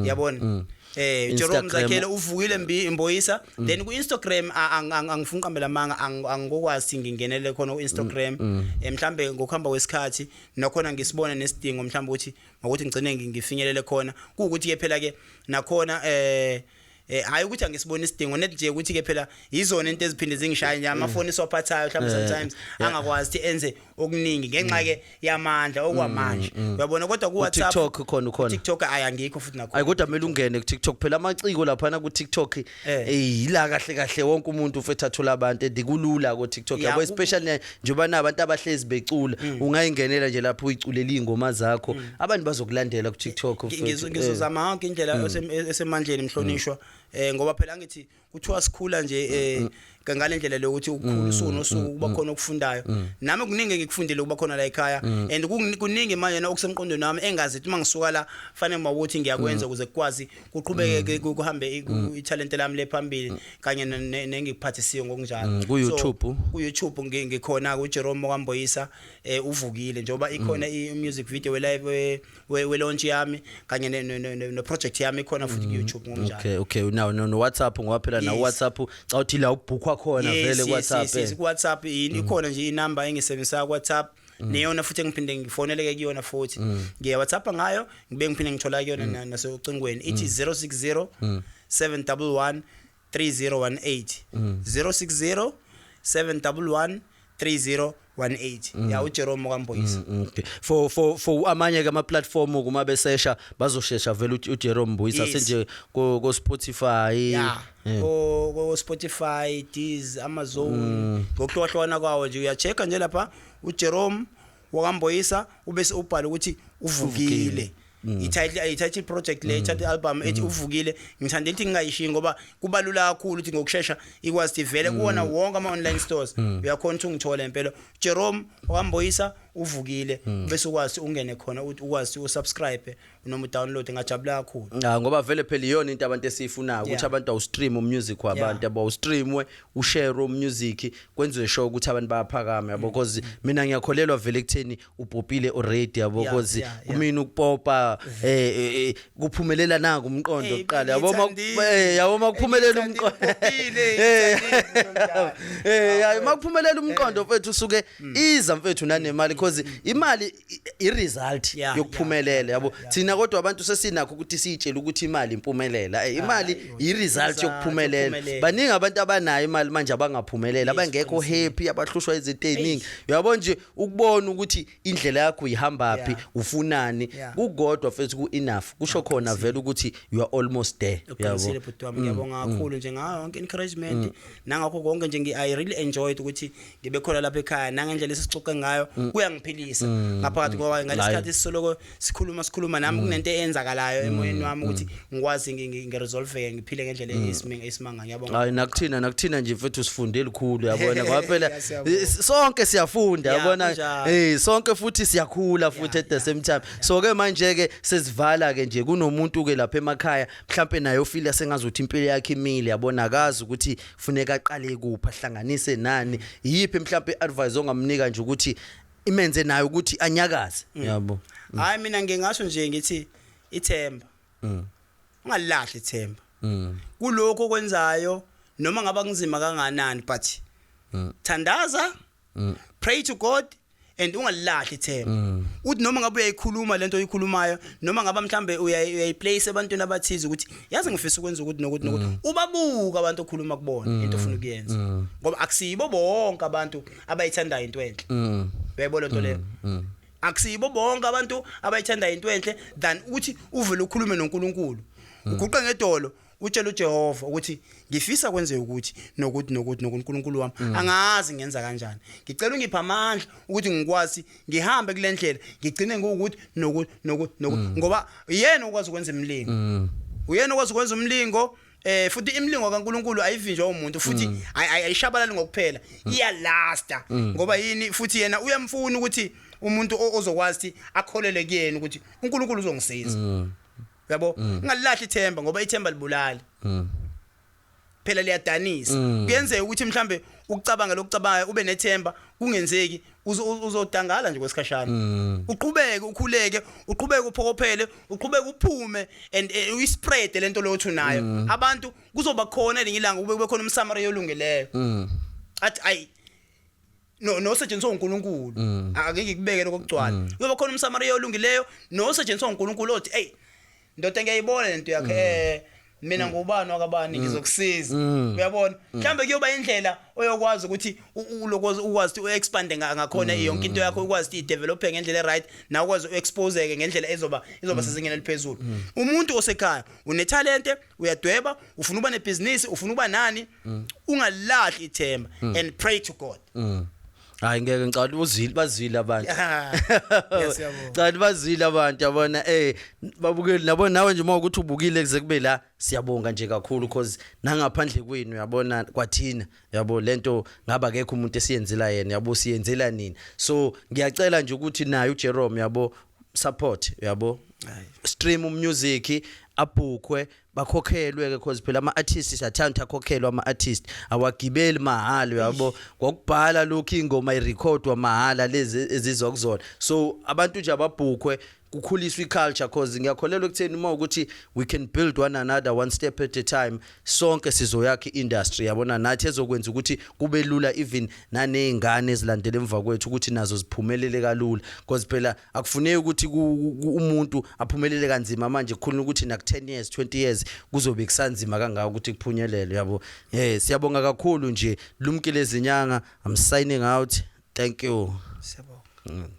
Yabona? Jerome Instagram. Zakhele uvukile Mboyisa. Then ku Instagram angifuni uqambela amanga, angikwazi ngingenele khona ku Instagram. Mhlambe ngokuhamba kwesikhathi nakhona ngisibona nesidingo mhlambe ukuthi ngokuthi ngigcine ngifinyelele khona, kuukuthi ke phela ke nakhona hayi ukuthi angisiboni isidingo net nje, ukuthi ke phela izona into eziphinde zingishaya nje, amafoni esiwaphathayo mhlawumbe sometimes angakwazi ukuthi enze okuningi ngenxa ke yamandla okwamanje, uyabona, kodwa ku WhatsApp. TikTok khona, ukhona? TikTok ayi, angikho futhi nakho. Ayi, kodwa kumele ungene ku TikTok phela, amaciko laphana ku TikTok, yila kahle kahle wonke umuntu ufethu athola abantu, and kulula ku TikTok, yabo, especially njengoba nabantu abahlezi becula, ungayingenela nje lapho uyiculela ingoma zakho, abantu bazokulandela ku TikTok, mfethu. Ngizozama yonke indlela esemandleni mhlonishwa, ngoba phela ngithi kuthiwa sikhula nje ngale ndlela lokuthi ukukhula usuku nosuku kuba khona okufundayo, nami kuningi. engikufundile ukuba khona la ekhaya, and kuningi manje na okusemqondweni wami engazi ukuthi mangisuka la fanele mawukuthi ngiyakwenza ukuze kukwazi kuqhubeke kuhambe italent lami le phambili kanye nengikuphathisiwe ngokunjalo. Ku YouTube? So, ku YouTube ngikhona ku Jerome Kwamboyisa, uvukile, njengoba ikhona i music video we live we launch yami kanye ne project yami ikhona futhi ku YouTube ngokunjalo. Okay, now no WhatsApp, ngoba phela na Yes. WhatsApp xa uthi la ubhukhwa khona vele ku WhatsApp. Yes, ku WhatsApp yini ikhona nje inamba engisebenzisa ku WhatsApp, neyona futhi engiphinde ngifoneleke kuyona futhi. Ngiya WhatsApp ngayo, ngibe ngiphinde ngithola kuyona nasocingweni. Ithi 060 711 3018, 060 711 3018, ya uJerome Kwamboyisa. Okay, for amanye ke ama platform kuma besesha bazoshesha vele uJerome Mbuyisa senje ko Spotify. Ya, ko Spotify, Deezer, Amazon, ngokuhlukahlukana kwawo nje. Uyachecka nje lapha uJerome wakamboyisa, ubese ubhala ukuthi uvukile. I-title project le, i-title album ethi uvukile. Ngithanda ukuthi ngingayishiyi ngoba kubalula kakhulu ukuthi ngokushesha ikwazi ukuthi vele kuwona wonke ama online stores uyakhona ukuthi ungithole impela, Jerome wakamboyisa uvukile, bese ukwazi ungene khona ukuthi ukwazi usubscribe noma udownload. Ngajabula kakhulu. Ah, ngoba vele phela iyona into abantu esiyifunayo ukuthi abantu awustream umusic wabantu, yabo, awustreamwe, ushare umusic, kwenziwe sure ukuthi abantu bayaphakama, yabo, because mina ngiyakholelwa vele ekutheni upopile already, yabo, because kumina ukupopa kuphumelela naku umqondo kuqala, yabo, ngithandile. Yabo, makuphumelela Ngithandile, umqondo upopile, ngithandile, hayi, makuphumelela umqondo mfethu, usuke iza mfethu nanemali, because imali i result yokuphumelela, yabo. Thina kodwa abantu sesinakho ukuthi siyitshele ukuthi imali impumelela. Imali i result result yokuphumelela. yokuphumelela. Baningi abantu abanayo imali manje abangaphumelela, abangekho happy, abahlushwa izinto eziningi, uyabo nje. Ukubona ukuthi indlela yakho ihamba phi, ufunani, kukodwa mfethu ku enough, kusho khona vele ukuthi you are almost there, Uqinisile, yabo. bhuti wami. Ngiyabonga kakhulu nje ngayo yonke encouragement nangakho konke nje. I really enjoyed ukuthi ngibe khona lapha ekhaya, nangendlela esixoxe ngayo kuyangiphilisa ngaphakathi, ngoba ngalesikhathi sisoloko sikhuluma sikhuluma nami kunento eyenzakalayo emoyeni wami ukuthi ngikwazi ngiresolve, ngiphile ngendlela eyisimanga. Ngiyabonga. Hayi, nakuthina nje mfethu sifunde elikhulu, yabona, ngoba phela Siyabonga. sonke siyafunda, yabona. Kunjalo. Sonke futhi siyakhula futhi at the same time. So ke manje ke sesivala ke nje, kunomuntu ke lapha emakhaya mhlambe naye ofila sengazuthi impilo yakhe imile, yabona, akazi ukuthi kufuneka aqale kuphi, ahlanganise nani. Yiphi mhlambe advice ongamnika nje ukuthi imenze naye ukuthi anyakaze, yabo? Hayi, mina ngingasho nje ngithi ithemba, ungalahli ithemba kulokho okwenzayo, noma ngaba kunzima kanganani, but thandaza, pray to God and ungalahli ithemba. Uthi noma ngabe uyayikhuluma lento oyikhulumayo, noma ngaba mhlambe uyayiplace ebantwini abathize ukuthi yazi ngifisa ukwenza ukuthi nokuthi nokuthi, ubabuka abantu okhuluma kubona into ofuna ukuyenza, ngoba akusiyibo bonke abantu abayithandayo into enhle. Uyayibona lento leyo? Akusiyibo bonke abantu abayithandayo into enhle than ukuthi uvele ukhulume noNkulunkulu, uguqe ngedolo, utshela uJehova ukuthi ngifisa kwenze ukuthi nokuthi nokuthi noNkulunkulu wami, angazi ngenza kanjani, ngicela ungiphe amandla ukuthi ngikwazi ngihambe kule ndlela, ngigcine ngokuthi nokuthi nokuthi nokuthi, ngoba yena okwazi ukwenza imilingo, uyena okwazi ukwenza umlingo. Futhi imilingo kaNkuluNkulu ayivinjwa umuntu futhi ayishabalali ngokuphela, iyalasta. Ngoba yini? Futhi yena uyamfuna ukuthi umuntu ozokwazi ukuthi akholele kuyena ukuthi uNkulunkulu uzongisiza, uyabo. Ungalahli ithemba, ngoba ithemba libulali phela, liyadanisa. Kuyenzeka ukuthi mhlambe ukucabanga lokucabanga ube nethemba kungenzeki, uzodangala nje kwesikhashana. Uqhubeke ukhuleke, uqhubeke uphokophele, uqhubeke uphume and uyispread lento leyo othi unayo. Abantu kuzoba khona elinye ilanga kube khona umSamaria olungileyo athi ayi no, nosetshenziswa uNkulunkulu. Ake ngikubeke lokho kugcwala. Kuyoba khona umSamaria olungileyo nosetshenziswa uNkulunkulu othi, "Hey ndoda, ngiyayibona lento yakhe, mina ngubani wakabani, ngizokusiza." Uyabona, mhlambe kuyoba indlela oyokwazi ukuthi ulokoze ukwazi ukuthi uexpand ngakhona yonke into yakho, ukwazi ukuthi idevelop ngendlela eright, nawe ukwazi uexpose ngendlela ezoba sezingeni eliphezulu. Umuntu osekhaya unetalente, uyadweba, ufuna ukuba nebusiness, ufuna ukuba nani, ungalahli ithemba and pray to God. Hayi, ngeke, ngicela uzwile, bazwile abantu. Yes, siyabonga. Cha, bazwile abantu, yabona, babukeli nabo, nawe nje uma ukuthi ubukile kuze kube la, siyabonga nje kakhulu, because nangaphandle kwenu, uyabona, kwathina, yabo, lento ngaba akekho umuntu esiyenzela yena, yabo, siyenzela nini. So ngiyacela nje ukuthi naye uJerome, yabo, support, yabo, stream music, abhukhwe, bakhokhelwe ke, because phela ama artists siyathanda akhokhelwa. Ama artists awagibeli mahhala, yabo, ngokubhala lokhu, ingoma irecordwa mahhala lezi ezizwa kuzona. So abantu nje ababhukhwe, kukhuliswa iculture, cause ngiyakholelwa ekutheni uma ukuthi we can build one another one step at a time, sonke sizoyakha iindustry, yabona, nathi ezokwenza ukuthi kube lula even nanezingane ezilandela emva kwethu ukuthi nazo ziphumelele kalula, because phela akufuneki ukuthi umuntu aphumelele kanzima manje, kukhuluma ukuthi naku 10 years, 20 years kuzobe kusanzima kangaka ukuthi kuphunyelele, yabo. Siyabonga kakhulu nje, Lumkile Zinyanga. I'm signing out, thank you. Siyabonga.